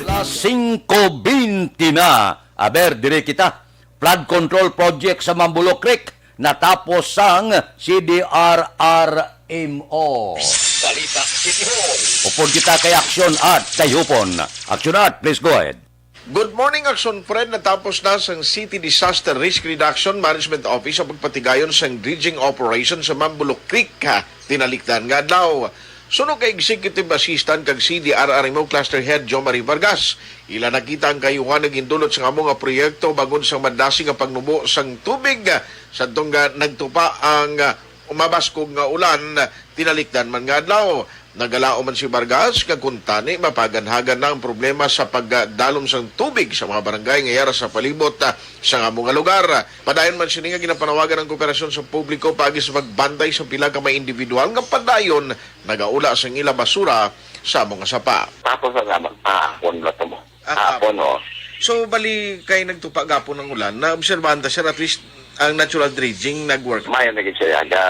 Las singko bente na. Aber, diri kita. Flood control project sa Mambulok Creek natapos sang C D R R M O. Balita City Hall. Upod kita kay Action Art Dayhupon. Action Art, please go ahead. Good morning, Action Fred. Natapos na sang City Disaster Risk Reduction Management Office ang pagpatigayon sang dredging operation sa Mambulok Creek, ha, tinalikdan nga adlaw. Suno kay Executive Assistant kag C D R R M O Cluster Head Jo Marie Vargas, ila nakita ang kaayuhan nga gindulot sang amo nga proyekto bangod sang madasig nga pagnubo sang tubig sadtong nga nagtupa ang, ah, mabaskog nga ulan tinalikdan man nga adlaw. Nagalaom man si Vargas nga kuntani mapaganhagan na ang problema sa pagdalom sang tubig sa mga barangay nga yara sa palibot, ah, sang amo nga lugar. Padayon man sini nga ginapanawagan ang kooperasyon sa publiko paagi sa pagbantay sa pila ka mga individual nga padayon nagaula sang ila basura sa amo nga sapa. Tapos na naman, kahapon na to mo. Ah, kahapon, oh. So, bali kay nagtupa gapon ang ulan, naobserbahan ta, sir, at least ang natural dredging nag-work. May naging siya, ga,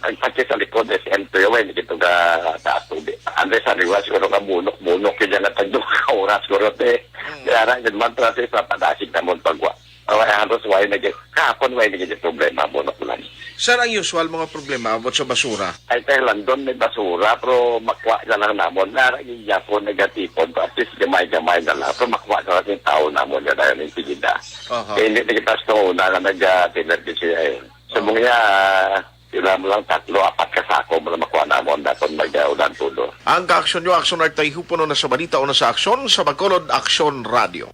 nagpati sa likod, S M two, way naging to ga taas tubig. Andres, sa liwa, siguro ka bunok-bunok, kaya nga tagdo ka oras, siguro, te. Hmm. Kaya na, yun man, traffic, sa padasig na mo, pagwa. Awa, halos, way naging, kahapon, way naging problema, bunok lang. Sir, ang usual mga problema about sa basura? Ay, kay Landon may basura, pero makuha na lang namon. Nara, iya po, nagatipon, pero at least gamay-gamay na lang. Pero makuha na lang yung tao namon, yan, ayun, yung tigida. Aha. Eh, hindi na kita sa una nga nag-, ah, dinner din siya, eh. So, Oh. mong iya, sila mo lang tatlo, apat ka sako mo lang makuha namon, dapat mag-ulan tulo. Ang kaaksyon nyo, Aksyon Art, tayo puno na sa balita o na sa aksyon, sa Bacolod Aksyon Radio.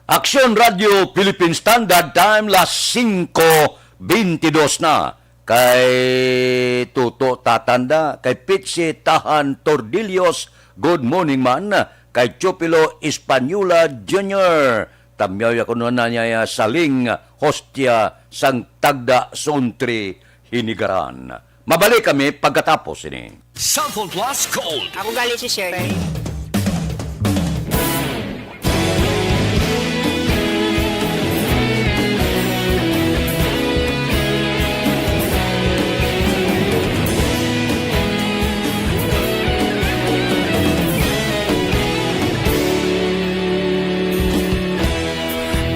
Aksyon Radio Philippine Standard Time, las singko bentidós na. Kay Tuto Tatanda, kay Pitsi Tahan Tordillos, good morning man. Kay Chupilo Española Junior, tamyaw ako nun na niya saling hostia sang tagda suntri hinigaran. Mabalik kami pagkatapos ini. Sample Plus Gold. Ako gali si Shirley.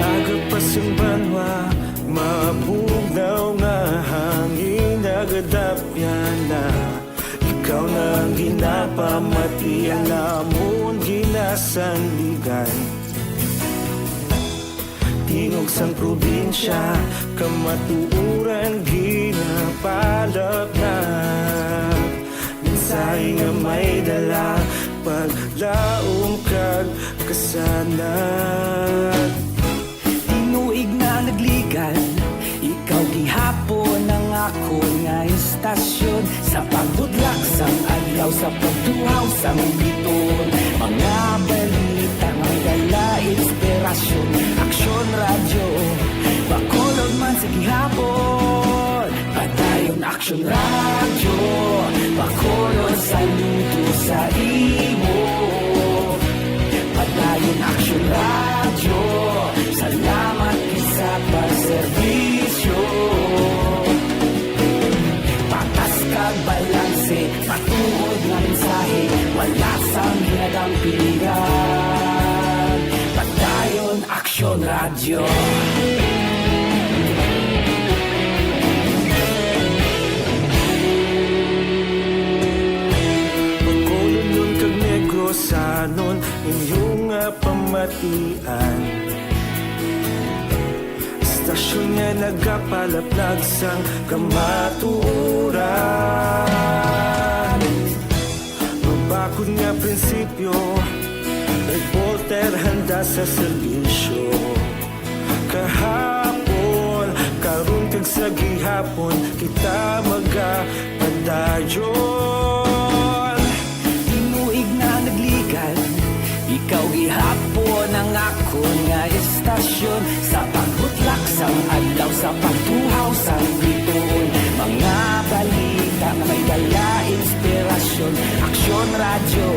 Aga pa sing banwa, mabugnaw nga hangin nagadapyan na. Ikaw na ang ginapamati, ang amon ginasandigan. Tingog sang probinsya, kamatuoran ginapalapnap. Mensahe nga may dala, paglaom kag kasanag. Tinuig na nagligan, ikaw gihapon ang akon nga istasyon. Sa pagbudlak sang adlaw, sa pagtuhaw sang biton, mga balita may dala inspirasyon. Aksyon Radyo, Bacolod man sa gihapon. Padayon Aksyon Radyo, Bacolod, saludo sa imo. Padayon Aksyon Radyo, salamat gid sa pagserbisyo. Patas kag balanse, matuod nga mensahe, wala sang ginadampigan. Padayon Aksyon Radyo. Bacolodnon kag Negrosanon, inyo nga pamatian. Istasyon nga nagapalaplag sang kamatuoran. Mabakod nga prinsipyo, reporter handa sa serbisyo. Kahapon, karon kag sa gihapon, kita magapadayon. Tinuig na nagligan, ikaw gihapon ang akon nga istasyon. Sa pagbutlak sang adlaw, sa pagtuhaw sang bituon, mga balita nga may dala inspirasyon. Aksyon Radyo,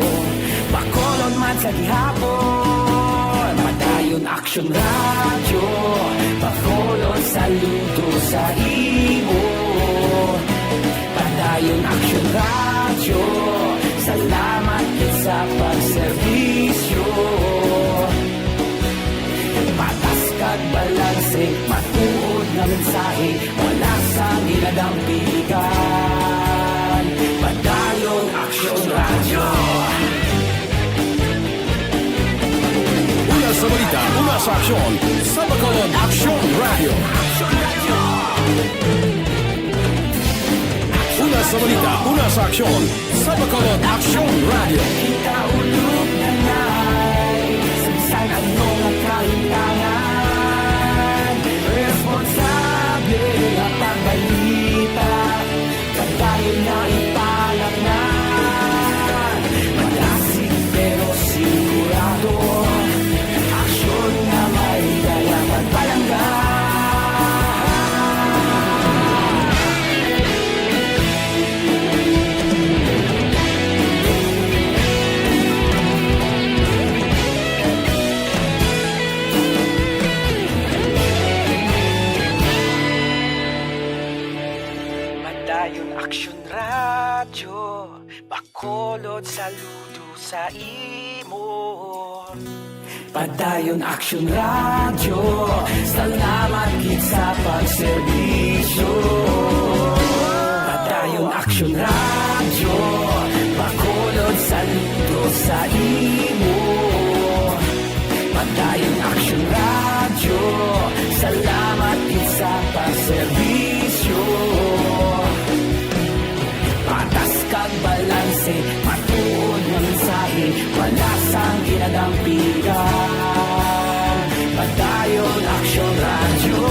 Bacolod man sa gihapon. Padayon Aksyon Radyo, Bacolod, saludo sa imo. Padayon Aksyon Radyo, salamat gid sa pagserbisyo. Patas kag balanse, matuod nga mensahe, wala sang ginadampigan. Padayon Aksyon Radyo. Una sa balita, una sa aksyon, sa Bacolod Aksyon Radyo. Una sa balita, una sa aksyon, sa Bacolod Aksyon Radyo. Kita ulog na na'y sa bisan ano nga kahintangan. Responsable nga pagbalita, padayon na ipalapnan. Madasig pero sigurado, aksyon nga may dala pagpalangga. Saludo sa imo. Padayon Aksyon Radyo, salamat gid sa pagserbisyo. Padayon Aksyon Radyo, Bacolod, saludo sa imo. Padayon Aksyon Radyo, salamat gid sa pagserbisyo. Patas kag balanse, matuod nga mensahe, wala sang ginadampigan. Padayon Aksyon Radyo.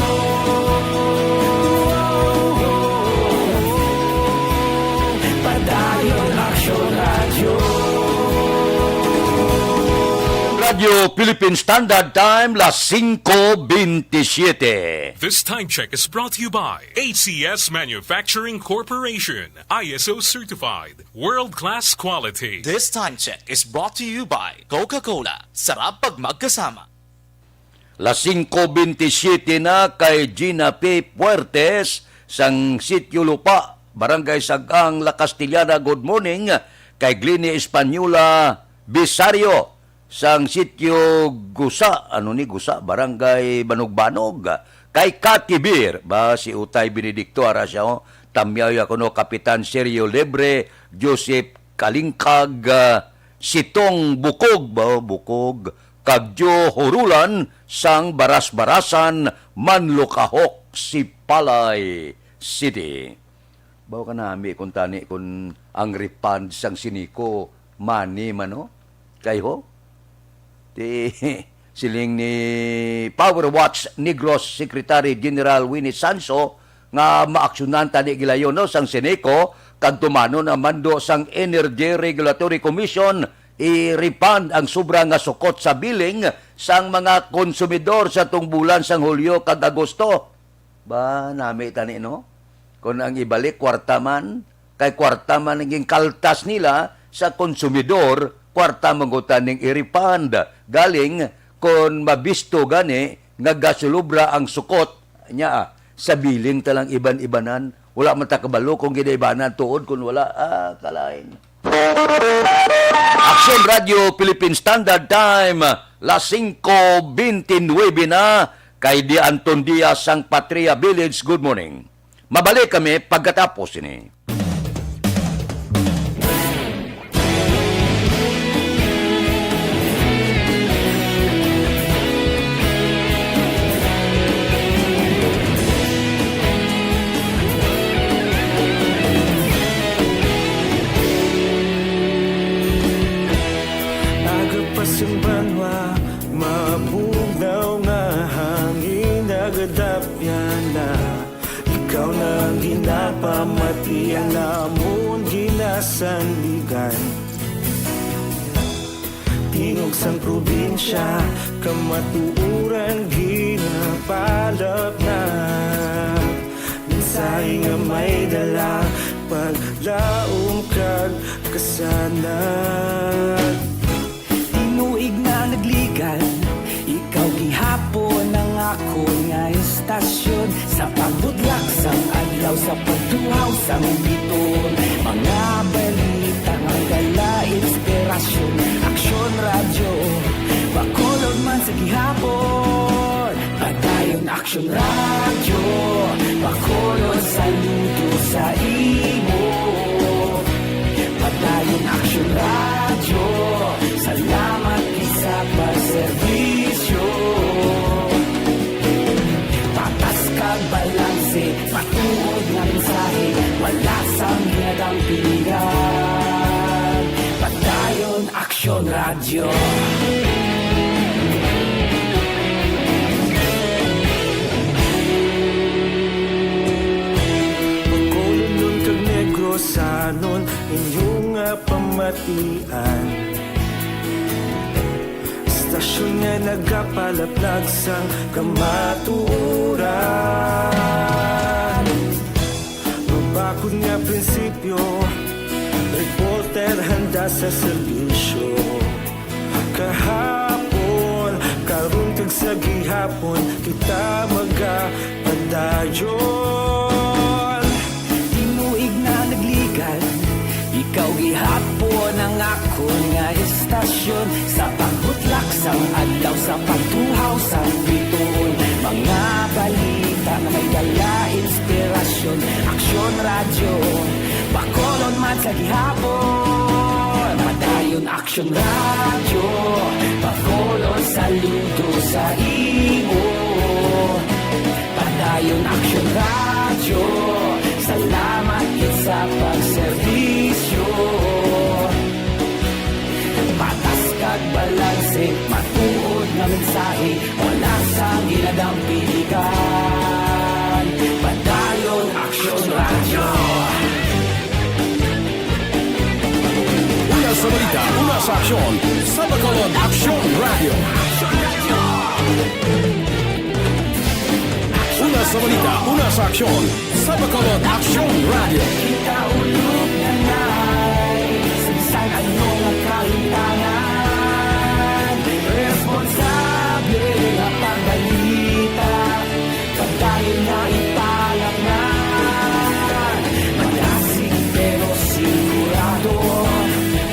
Padayon Aksyon Radyo. Radyo Philippine Standard Time, las singko bentisiete. This time check is brought to you by A C S Manufacturing Corporation, I S O certified, world-class quality. This time check is brought to you by Coca-Cola. Sarap pag magkasama. Las singko bentisiete na, kay Gina P. Puertes sang Sitio Lupa, Barangay Sagang, La Castellana, good morning. Kay Glenny Española Bisario sang Sitio Gusa, ano ni Gusa, Barangay Banugbanug. Kay Kati Beer, ba, si Utay Benedicto, ara siya, oh. Tamyaw ya kuno, Kapitan Sergio Lebre, Joseph Kalingkag, ah, Sitong Bukog, ba, Bukog, kag Joe Hurulan sang Baras-Barasan, Manlukahok, Sipalay City. Baw ka nami kung tani kung ang refund sang Sineco money man, no? Kay ho? Ti, siling ni Power Watch Negros Secretary General Winnie Sanso nga maaksyonan tani gilayon, no, sang Sineco kag tumanon ang mando sang Energy Regulatory Commission i-refund ang sobra nga sukot sa billing sang mga konsumidor sa tong bulan sang Hulyo kag Agosto. Ba, nami tani, no? Kon ang ibalik, kwarta man, kay kwarta man ang ginkaltas nila sa konsumidor, kwarta man gud taning i-refund. Galing, kon mabisto gani nga gasulubra ang sukot, nya, ah, sa billing ta lang iban-ibanan, wala man ta kabalo kung ginaibanan tuod kung wala, ah, kalain. Aksyon Radyo Philippine Standard Time, las singko bentisiete na, kay Di Anton Diaz sang Patria Village, good morning. Mabalik kami pagkatapos ini. Aga pa sing banwa, mabugnaw nga hangin nagadapyan na. Ikaw na ang ginapamati, ang amon ginasandigan. Tingog sang probinsya, kamatuoran ginapalapnap. Mensahe nga may dala, paglaom kag kasanag. Tinuig na nagligan, ikaw gihapon ang akon nga istasyon. Sa pagbudlak sang adlaw, sa pagtuhaw sang biton, mga balita nga dala inspirasyon. Aksyon Radyo, Bacolod man sa gihapon. Padayon Aksyon Radyo, Bacolod, saludo sa imo. Padayon Aksyon Radyo, salamat gid sa pagserbisyo. Patas kag balanse, matuod nga mensahe, wala sang ginadampigan. Padayon Aksyon Radyo. Bacolodnon kag Negrosanon, inyo nga pamatian. Istasyon nga nagapalaplag sang kamatuoran. Mabakod nga prinsipyo, reporter handa sa serbisyo. Kahapon, karon, kag sa gihapon, kita magapadayon. Tinuig na nagligan, ikaw gihapon ang Nga istasyon sa pagbutlak sang adlaw, sa pagtuhaw sang bituon, mga balita nga may dala inspirasyon. Aksyon Radyo, Bacolod man sa gihapon. Padayon Aksyon Radyo, Bacolod saludo sa imo. Padayon Aksyon Radyo, salamat gid sa pagserbisyo. Patas kag balanse, matuod nga mensahe, wala sang ginadampigan. Padayon Aksyon Radyo. Una sa balita, una sa aksyon, sa Bacolod Aksyon Radyo. Una sa balita, una sa aksyon, sa Bacolod Aksyon Radyo. Kita ulog na nai, sa bisan ano nga kahimtangan, responsable nga pagbalita, padayon nga ipalaknag. Madasig pero sigurado,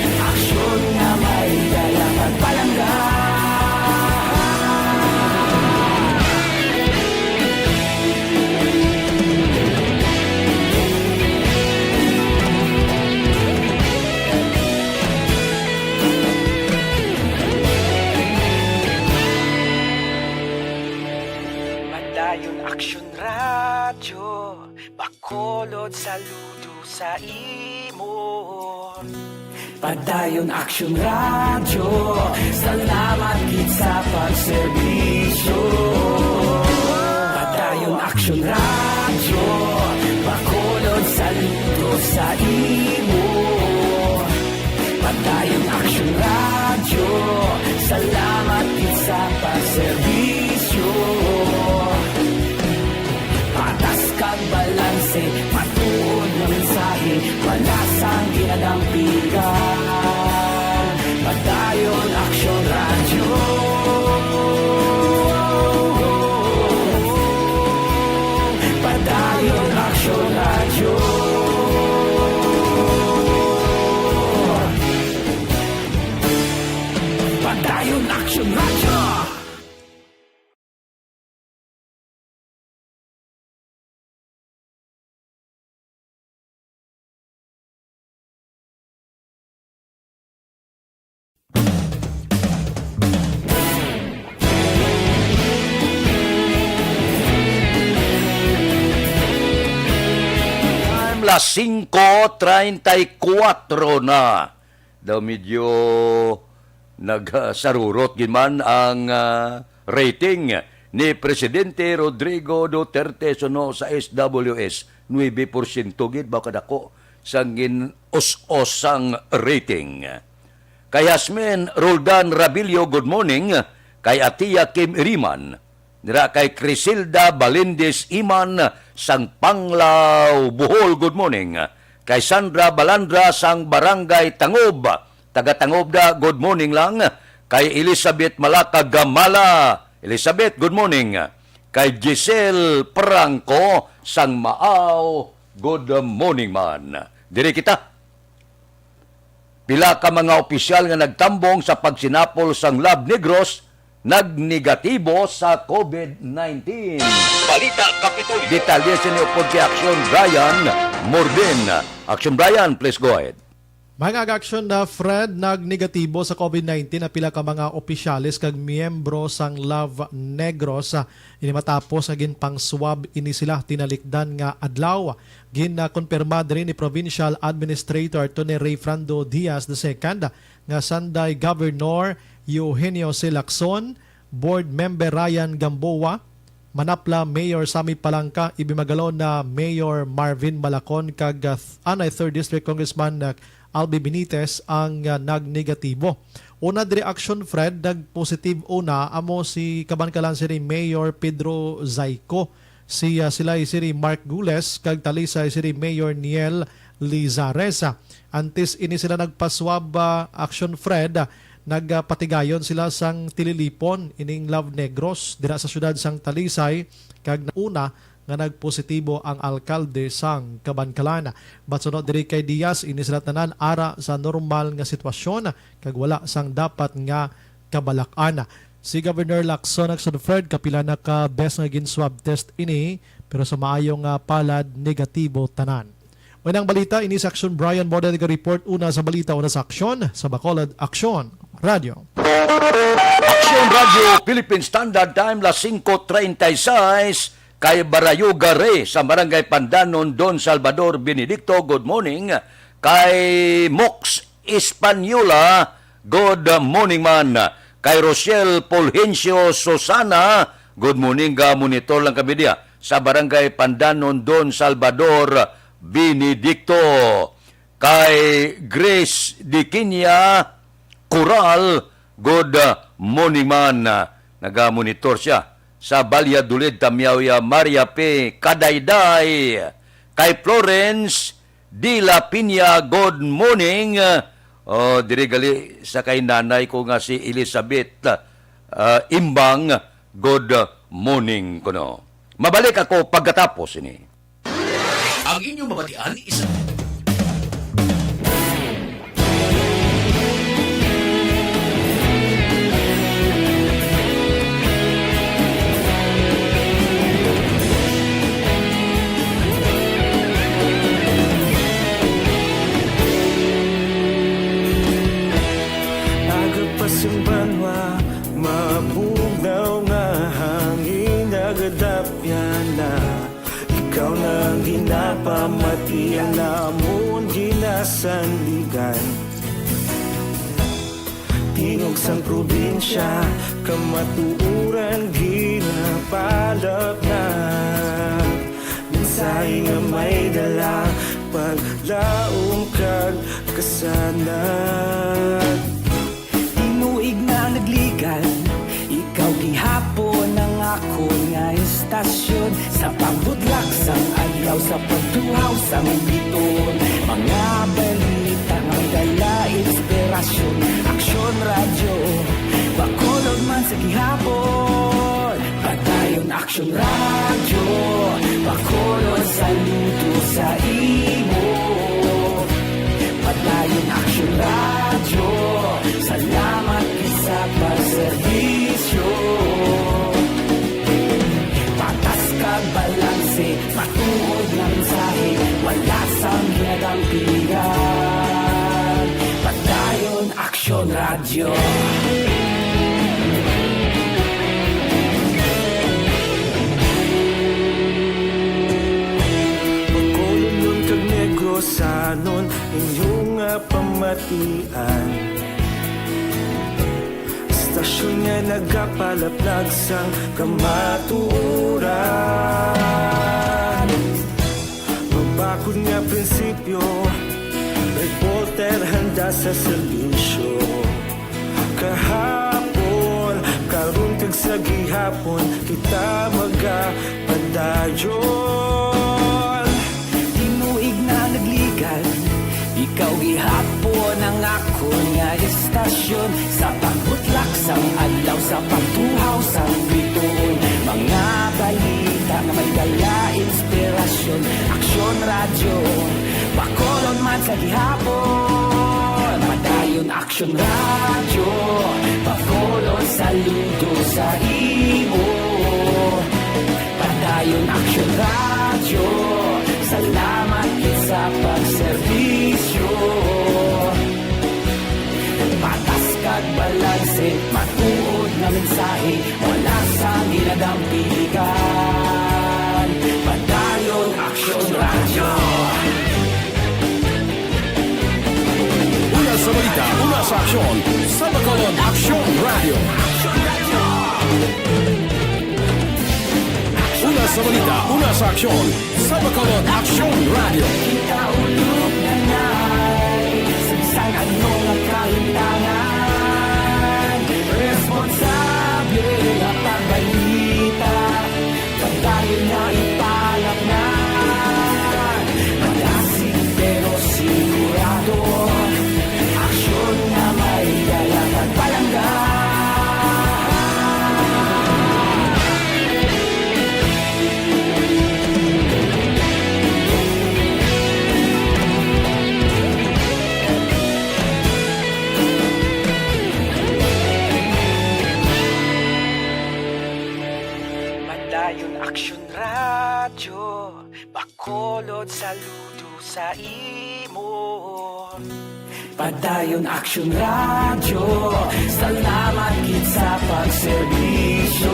aksyon nga may dala pagpalangga. Padayon Aksyon Radyo, Bacolod saludo sa imo. Padayon Aksyon Radyo, salamat gid sa pagserbisyo. Padayon Aksyon Radyo, Bacolod saludo sa imo. Padayon Aksyon Radyo, salamat gid sa pagserbisyo. Patas kag balanse, matuod nga mensahe, wala sang ginadampigan. Padayon Aksyon Radyo. Padayon Aksyon Radyo. Padayon Aksyon Radyo. Time, las singko treinta y cuatro na. Daw medyo nagsarurot gid man ang, ah, rating ni Presidente Rodrigo Duterte suno sa S W S, nuebe porsyento gid ba kadako sang gin-us-os sang rating. Kay Hasmin Roldan Rabilio, good morning. Kay Atia Kim Iriman, dira kay Crisilda Balindis Iman sang Panglao, Bohol, good morning. Kay Sandra Balandra sang Barangay Tangob, taga Tangob da, good morning lang. Kay Elizabeth Malaka Gamala, Elizabeth, good morning. Kay Giselle Prangco sang Maaw, good morning man. Diri kita. Pila ka mga opisyal nga nagtambong sa pagsinapol sang Love Negros nagnegatibo sa COVID nineteen. Balita Kapitolyo. Detalye sini upod kay Aksyon Brian Mordin. Aksyon Brian, please go ahead. Mga kaaksyon, na Fred, nagnegatibo sa COVID nineteen ang pila ka mga opisyales kag miyembro sang Love Negros. Ini matapos nga ginpang-swab ini sila tinalikdan nga adlaw. Ginakonpirma diri ni Provincial Administrator Attorney Rayfrando Diaz the second nga sanday Governor Eugenio C. Lacson, Board Member Ryan Gamboa, Manapla Mayor Sammy Palangka, Ibimagalo na Mayor Marvin Malacon, kag, uh, Anay Third District Congressman, uh, Albi Benitez ang, uh, nagnegatibo. Una diri, Action Fred, nagpositive una amo si kaban kalan si Mayor Pedro Zayco. Si, ah, Silay City Mark Gules kag Talisay City Mayor Niel Lizares. Antes ini sila nagpaswab, ah, Action Fred, ah, nagpatigayon sila sang Tililipon ining Love Negros dira sa siyudad sang Talisay, kag una nga nagpositibo ang alkalde sang Kabankalan. Matsuno diri kay Diaz, ini sila tanan ara sa normal nga sitwasyon kag wala sang dapat nga kabalak-an. Si Governor Lacson Action Fred, kapila na ka bes nga gin-swab test ini, pero sa maayo nga palad, negatibo tanan. Unang balita, ini sa Aksyon Brian Model nag-report. Una sa balita, una sa aksyon, sa Bacolod Aksyon Radyo. Aksyon Radyo, Philippine Standard Time, las singko treinta y seis, kay Barayuga Rey sa Barangay Pandanon, Don Salvador Benedicto, good morning. Kay Mox Española, good morning man. Kay Rochelle Fulgencio Susana, good morning, ga-monitor lang kami diya sa Barangay Pandanon, Don Salvador Benedicto. Kay Grace Diquinia Coral, good morning man. Naga-monitor siya sa Valladolid, Tamiao ya, Maria P. Kadayday. Kay Florence de la Piña, good morning. Oh, diri gali sa kay nanay ko nga si Elizabeth, ah, Imbang, good morning kuno. Mabalik ako pagkatapos ini. Ang inyong mabatian is Aga pa sang banwa, mabugnaw nga hangin nagadapyan na. Ikaw na ang ginapamati, ang amon ginasandigan. Tingog sang probinsya, kamatuoran ginapalapnag. Mensahe nga may dala, paglaom kag kasanag. Tinuig na nagligan, ikaw gihapon ang akon nga istasyon. Sa pagbutlak sang adlaw, sa pagtuhaw sang biton, mga balita nga may dala inspirasyon. Aksyon Radyo, Bacolod man sa gihapon. Padayon Aksyon Radyo, Bacolod, saludo sa imo. Padayon Aksyon Radyo, salamat gid sa pagserbisyo. Patas kag balanse, matuod nga mensahe, wala sang ginadampigan. Padayon Aksyon Radyo. Bacolodnon kag Negrosanon, inyo nga pamatian. Istasyon nga nagapalaplag sang kamatuoran. Mabakod nga prinsipyo, reporter handa sa serbisyo. Kahapon, karon kag sa gihapon, kita magapadayon. Tinuig na nagligan, ikaw gihapon ang akon nga istasyon. Sa pagbutlak sang adlaw, sa pagtuhaw sang bituon, mga balita nga may dala inspirasyon. Aksyon Radyo, Bacolod man sa gihapon. Padayon Aksyon Radyo, Bacolod, saludo sa imo. Padayon Aksyon Radyo, salamat gid sa pagserbisyo. Patas kag balanse, matuod nga mensahe, wala sang ginadampigan. Padayon Aksyon Radyo. Una sa balita, una sa aksyon, sa Bacolod Aksyon Radyo. Una sa balita, una sa aksyon, sa Bacolod Aksyon Radyo. Kita ulog na nay, sa bisan ano nga kahintangan, responsable nga pagbalita. Padayon na ipalapnag, malasig pero sigurado, aksyon nga may dala kag palangga. Padayon Aksyon Radyo, Bacolod, saludo sa imo. Padayon Aksyon Radyo, salamat gid sa pagserbisyo.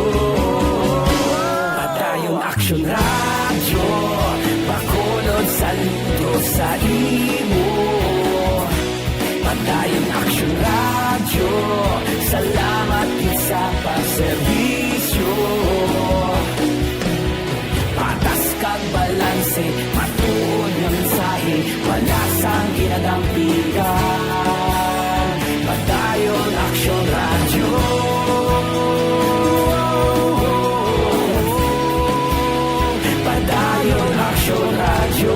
Padayon Aksyon Radyo, Bacolod, saludo sa imo. Padayon Aksyon Radyo, salamat gid sa pagserbisyo. Patas kag balanse, matuod nga mensahe, wala sang ginadampigan. Padayon Aksyon Radyo. Padayon Aksyon Radyo.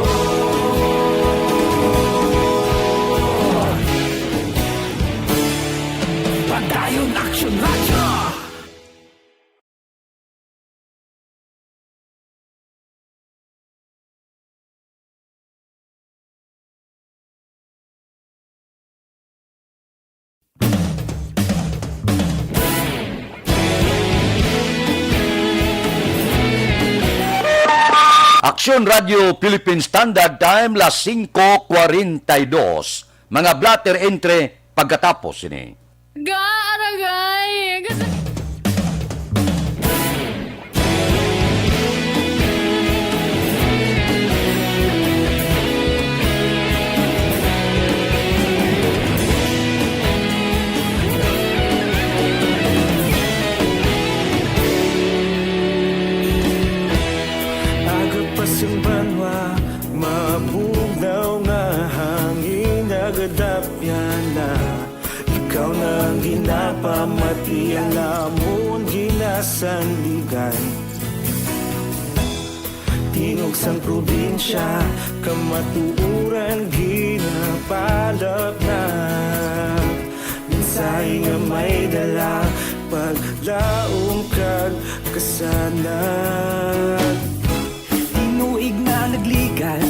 Padayon Aksyon Radyo. Aksyon Radio Philippine Standard Time, las singko kwarenta y dos. Mga blotter entre pagkatapos sini. Ga, aragay! Gas- Aga pa sing banwa, mabugnaw nga hangin nagadapyan na. Ikaw na ang ginapamati, ang amon ginasandigan. Tingog sang probinsya, kamatuoran ginapalapnap. Mensahe nga may dala, paglaom kag kasanag. Tinuig na nagligan,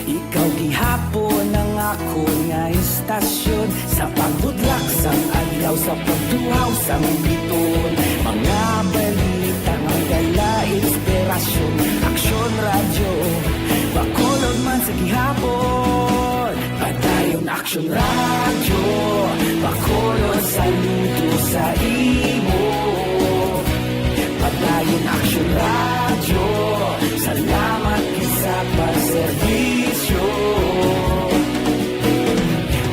ikaw gihapon ang akon nga istasyon. Sa pagbudlak sang adlaw, sa pagtuhaw sang biton, mga balita nga dala inspirasyon. Aksyon Radyo, Bacolod man sa gihapon. Padayon Aksyon Radyo, Bacolod, saludo sa imo. Padayon Aksyon Radyo, salamat gid sa pagserbisyo.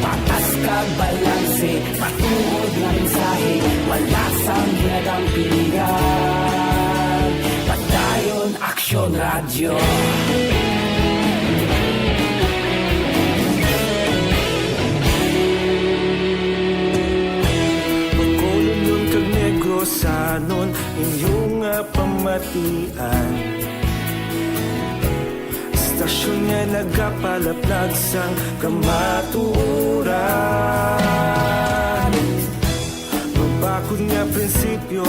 Patas kag balanse, matuod nga mensahe, wala sang ginadampigan. Padayon Aksyon Radyo. Bacolod kag Negrosanon, inyo nga pamatian. Istasyon nga nagapalaplag sang kamatuoran. Mabakod nga prinsipyo,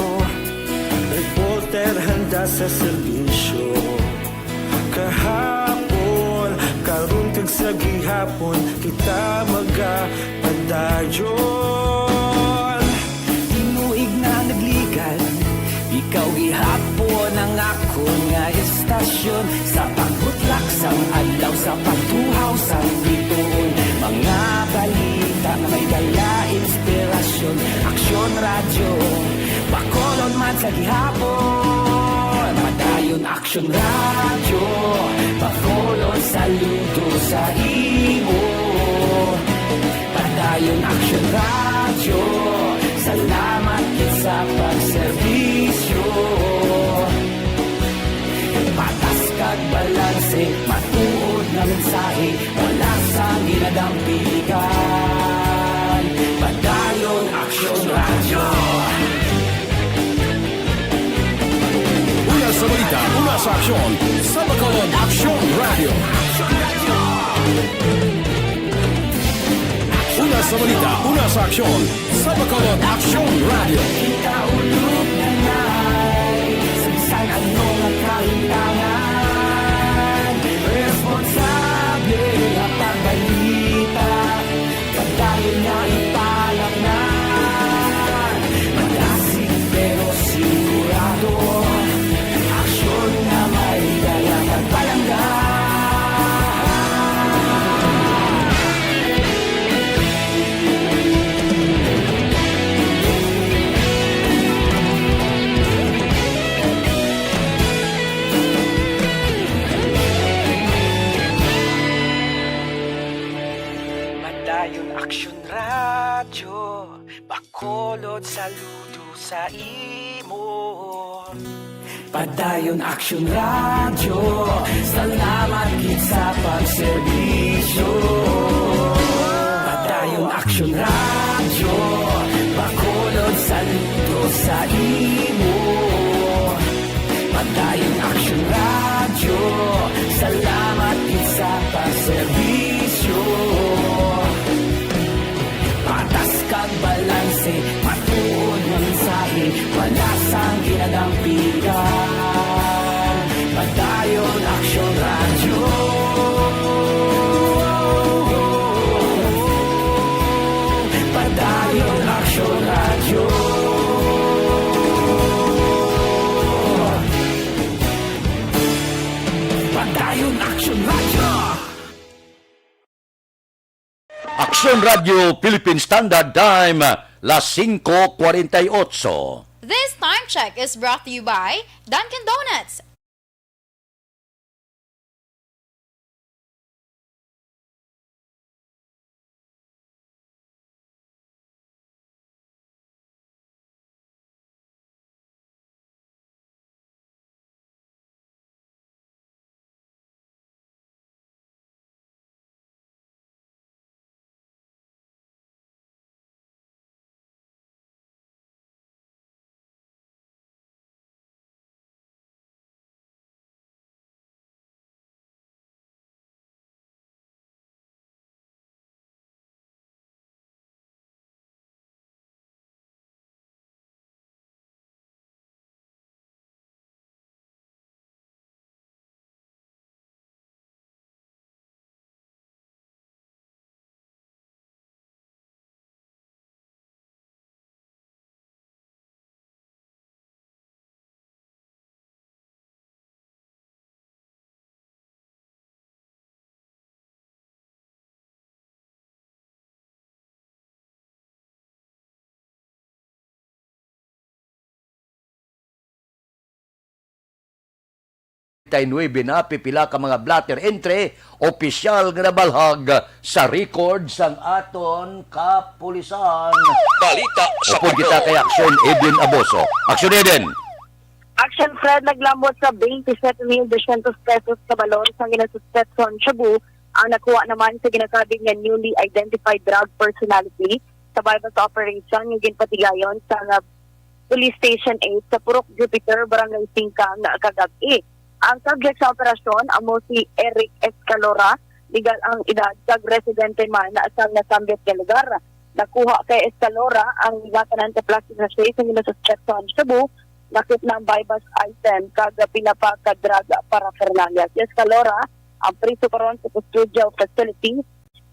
reporter handa sa serbisyo. Kahapon, karon kag sa gihapon, kita magapadayon. Tinuig na nagligan, ikaw gihapon ang akon nga istasyon. Sa pagbutlak sang adlaw, sa pagtuhaw sang bituon, mga balita nga may dala inspirasyon. Aksyon Radyo, Bacolod man sa gihapon. Padayon Aksyon Radyo, Bacolod, saludo sa imo. Padayon Aksyon Radyo, salamat gid sa pagserbisyo. Patas kag balanse, matuod nga mensahe, wala sang ginadampigan. Padayon Aksyon Radyo. Una sa balita, una sa aksyon, sa Bacolod Aksyon Radyo. Una sa balita, una sa aksyon, sa Bacolod Aksyon Radyo. Kita ulog na nai, sa bisan ano nga kahitangan, responsable nga pagbalita. Padayon nga ipalapnan, madasig pero sigurado. Aksyon Saludo sa imo. Padayon Aksyon Radyo, salamat gid sa pagserbisyo. Padayon Aksyon Radyo, Bacolod, saludo sa imo. Padayon Aksyon Radyo, salamat gid sa pagserbisyo. Patas kag balanse, matuod nga mensahe, wala sang ginadampigan. Padayon Aksyon Radyo. Padayon Aksyon Radyo. Padayon Aksyon Radyo. Aksyon Radyo Philippine Standard Time, las singko kwarenta y otso. This time check is brought to you by Dunkin' Donuts. Tay nuebe na, pipila ka mga blotter entry, opisyal nga nabalhag sa record sang aton kapulisan. Balita sa Upod kita kay Aksyon Eden Aboso. Aksyon Eden. Action Fred, naglamot sa twenty-seven mil dosyentos pesos ka balor sang ginasuspetson shabu ang nakuha naman sa ginasabing nga newly identified drug personality sa buy-bust operation nga ginpatigayon sa nga Police Station eight sa Purok Jupiter, Barangay Singkang, kagab-i. Ang subject sa operasyon amo si Eric Escalora, legal ang edad, kag residente man sa nasambit nga lugar. Nakuha kay Escalora ang gatanan ka plastic sachet sa ginasuspetson shabu, nakit na ang buy-bust item kag pila pa ka drug paraphernalia. Si Escalora ang priso karon sa custodial facility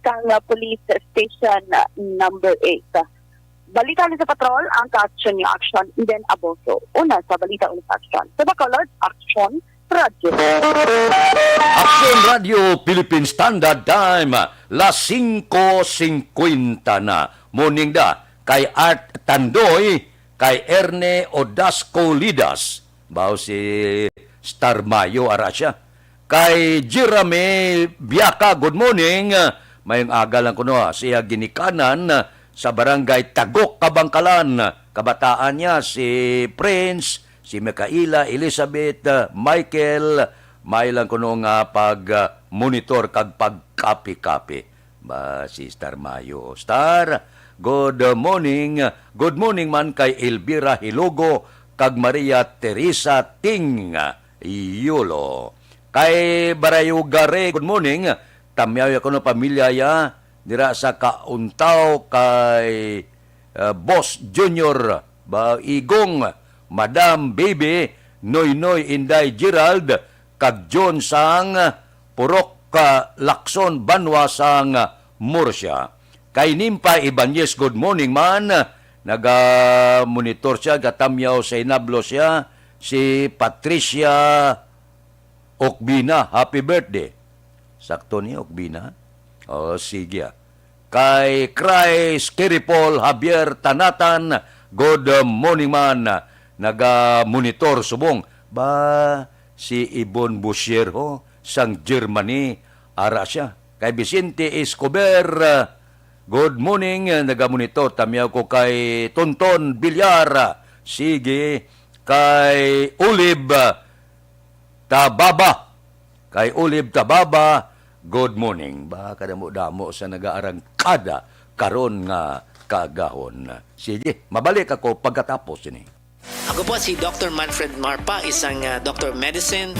sang Police Station Number eight. Balita ni sa Patrol, ang kaaksyon ni Action Eden Aboso. Una sa balita, una sa aksyon. Sa Bacolod, Aksyon Radyo. Aksyon Radyo Philippine Standard Time, las singko singkwenta na. Morning da kay Art Tandoy, kay Erne Odasco Lidas. Bao si Star Mayo, ara siya. Kay Jeremy Biaca, good morning. Mayong aga lang kuno, ah, siya ginikanan, ah, sa barangay Tagok, Kabangkalan. Kabataan niya si Prince, si Micaela, Elizabeth, ah, Michael. May lang kuno nga pag, ah, monitor kag pagkapi-kapi. Ba, si Star Mayo. Star, good morning. Good morning man kay Elvira Hilogo kag Maria Teresa Ting Yulo. Kay Barayugare, good morning. Tamyaw ya kuno pamilya ya dira sa Kauntaw kay, uh, Boss Junior Baigong, Madam Baby, Noynoy Inday Gerald, kag John sang Purok, ah, Lacson, Banwa sang Murcia. Kay Nimpa Ibanez, good morning man. Naga-monitor siya, gatamyaw sa inablo siya. Si Patricia Okbina, happy birthday. Sakto ni Okbina? O, sige, ah. Kay Christ Kiripol Javier Tanatan, good morning man. Naga-monitor subong. Ba, si Ibon Busierho sang Germany, ara siya. Kay Vicente Escobar, ah, Good morning, eh, nagamonitor tamiyaw ko kay Tonton Villar. Sige, kay Olive, ah, Tababa. Kay Olive Tababa, good morning. Ba, kadamo-damo sa nagaarangkada karon nga kaagahon. Sige, mabalik ako pagkatapos ini. Ako po si Doctor Manfred Marpa, isang, ah, Doctor of Medicine.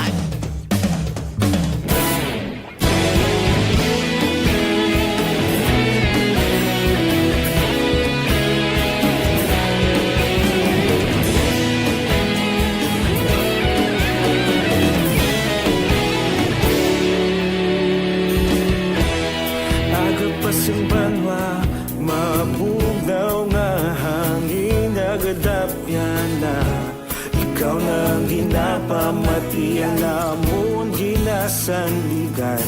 Aga pa sing banwa, mabugnaw nga hangin nagadapyan na. Ikaw na ang ginapamatian namon ginasandigan.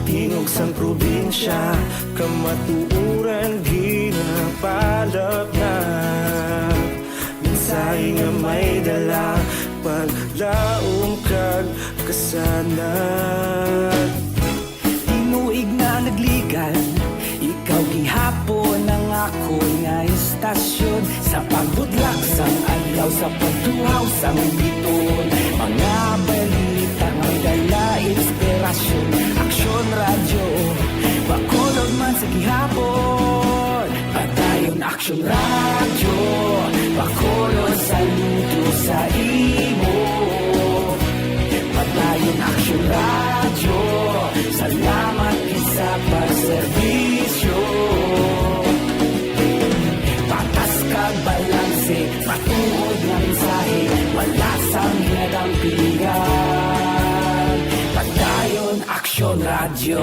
Tingog sang probinsya, kamatuoran ginapalapnag. Mensahe nga may dala, paglaom kag kasanag. Tinuig na nagligan, ikaw gihapon ang akon nga istasyon. Sa pagbutlak sang adlaw, sa pagtuhaw sang biton, mga balita nga may dala inspirasyon. Aksyon Radyo, Bacolod man sa gihapon. Padayon Aksyon Radyo, Bacolod, saludo sa imo. Padayon Aksyon Radyo, salamat gid sa pagserbisyo. Patas kag balanse, matuod nga mensahe, wala sang ginadampigan. Padayon Aksyon Radyo.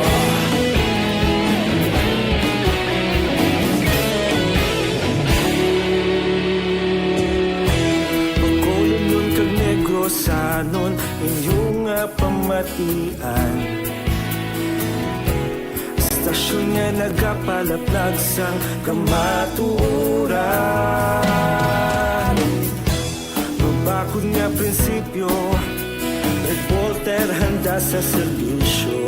Bacolodnon kag Negrosanon, inyo nga pamatian. Istasyon nga nagapalaplag sang kamatuoran. Mabakod nga prinsipyo, reporter handa sa serbisyo.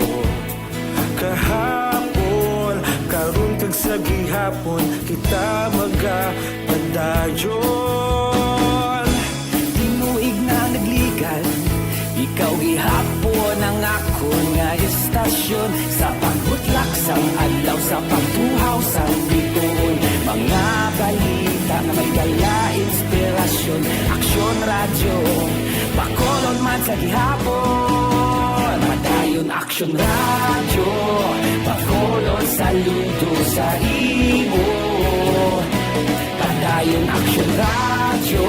Kahapon, karon kag sa gihapon, kita magapadayon. Tinuig na nagligan, ikaw gihapon ang akon nga istasyon. Sa pagbutlak sang adlaw, sa pagtuhaw sang biton, mga balita nga may dala inspirasyon. Aksyon Radyo, Bacolod man sa gihapon. Padayon Aksyon Radyo, Bacolod, saludo sa imo. Padayon Aksyon Radyo,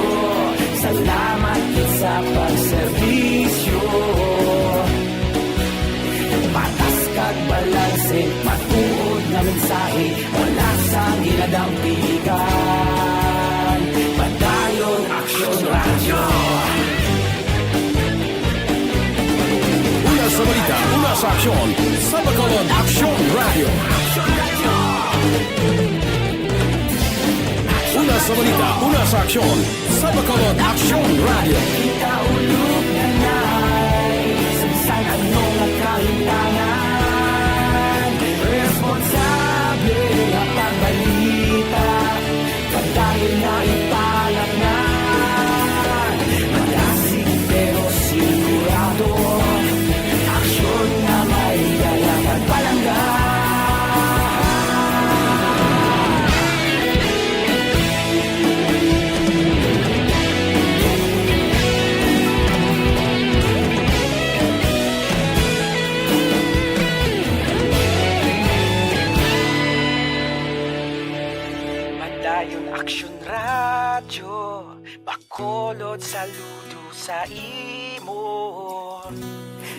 salamat gid sa pagserbisyo. Patas kag balanse, matuod nga mensahe, wala sang ginadampigan. Padayon Aksyon Radyo. Una sa balita, una sa aksyon, sa Bacolod Aksyon Radyo. Una sa balita, una sa aksyon, sa Bacolod Aksyon Radyo. Kita ulog na nay, sa bisan ano nga kahimtangan, responsable nga pagbalita. Padayon na ipalapngan, madasig pero sigurado. Aksyon nga may dala kag palangga. Padayon Aksyon Radyo, Bacolod, saludo sa imo.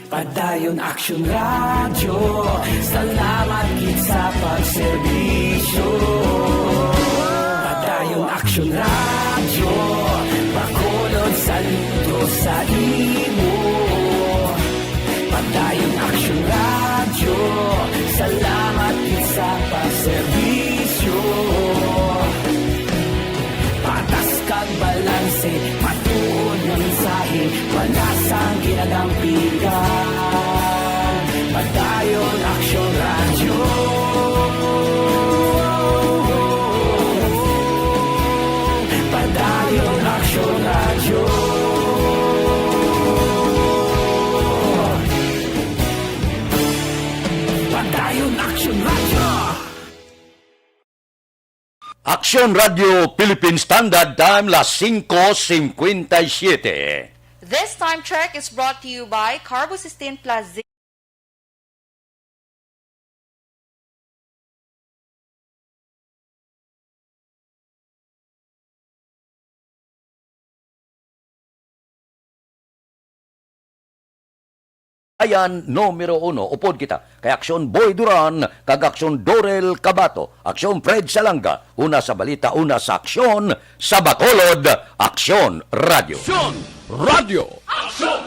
Padayon Aksyon Radyo, salamat gid sa pagserbisyo. Padayon Aksyon Radyo, Bacolod, saludo sa imo. Padayon Aksyon Radyo, salamat gid sa pagserbisyo. Patas kag balanse, matuod nga mensahe, wala sang ginadampigan. Padayon Aksyon Radyo. Aksyon Radio Philippine Standard Time, las singko singkwenta y siyete. This time check is brought to you by Carbocisteine Plus Zinc. Ayan, numero uno. Upod kita kay Aksyon Boy Duran kag Aksyon Dorel Cabato, Aksyon Fred Salanga, una sa balita, una sa aksyon, sa Bacolod, Aksyon Radio. Aksyon Radio! Aksyon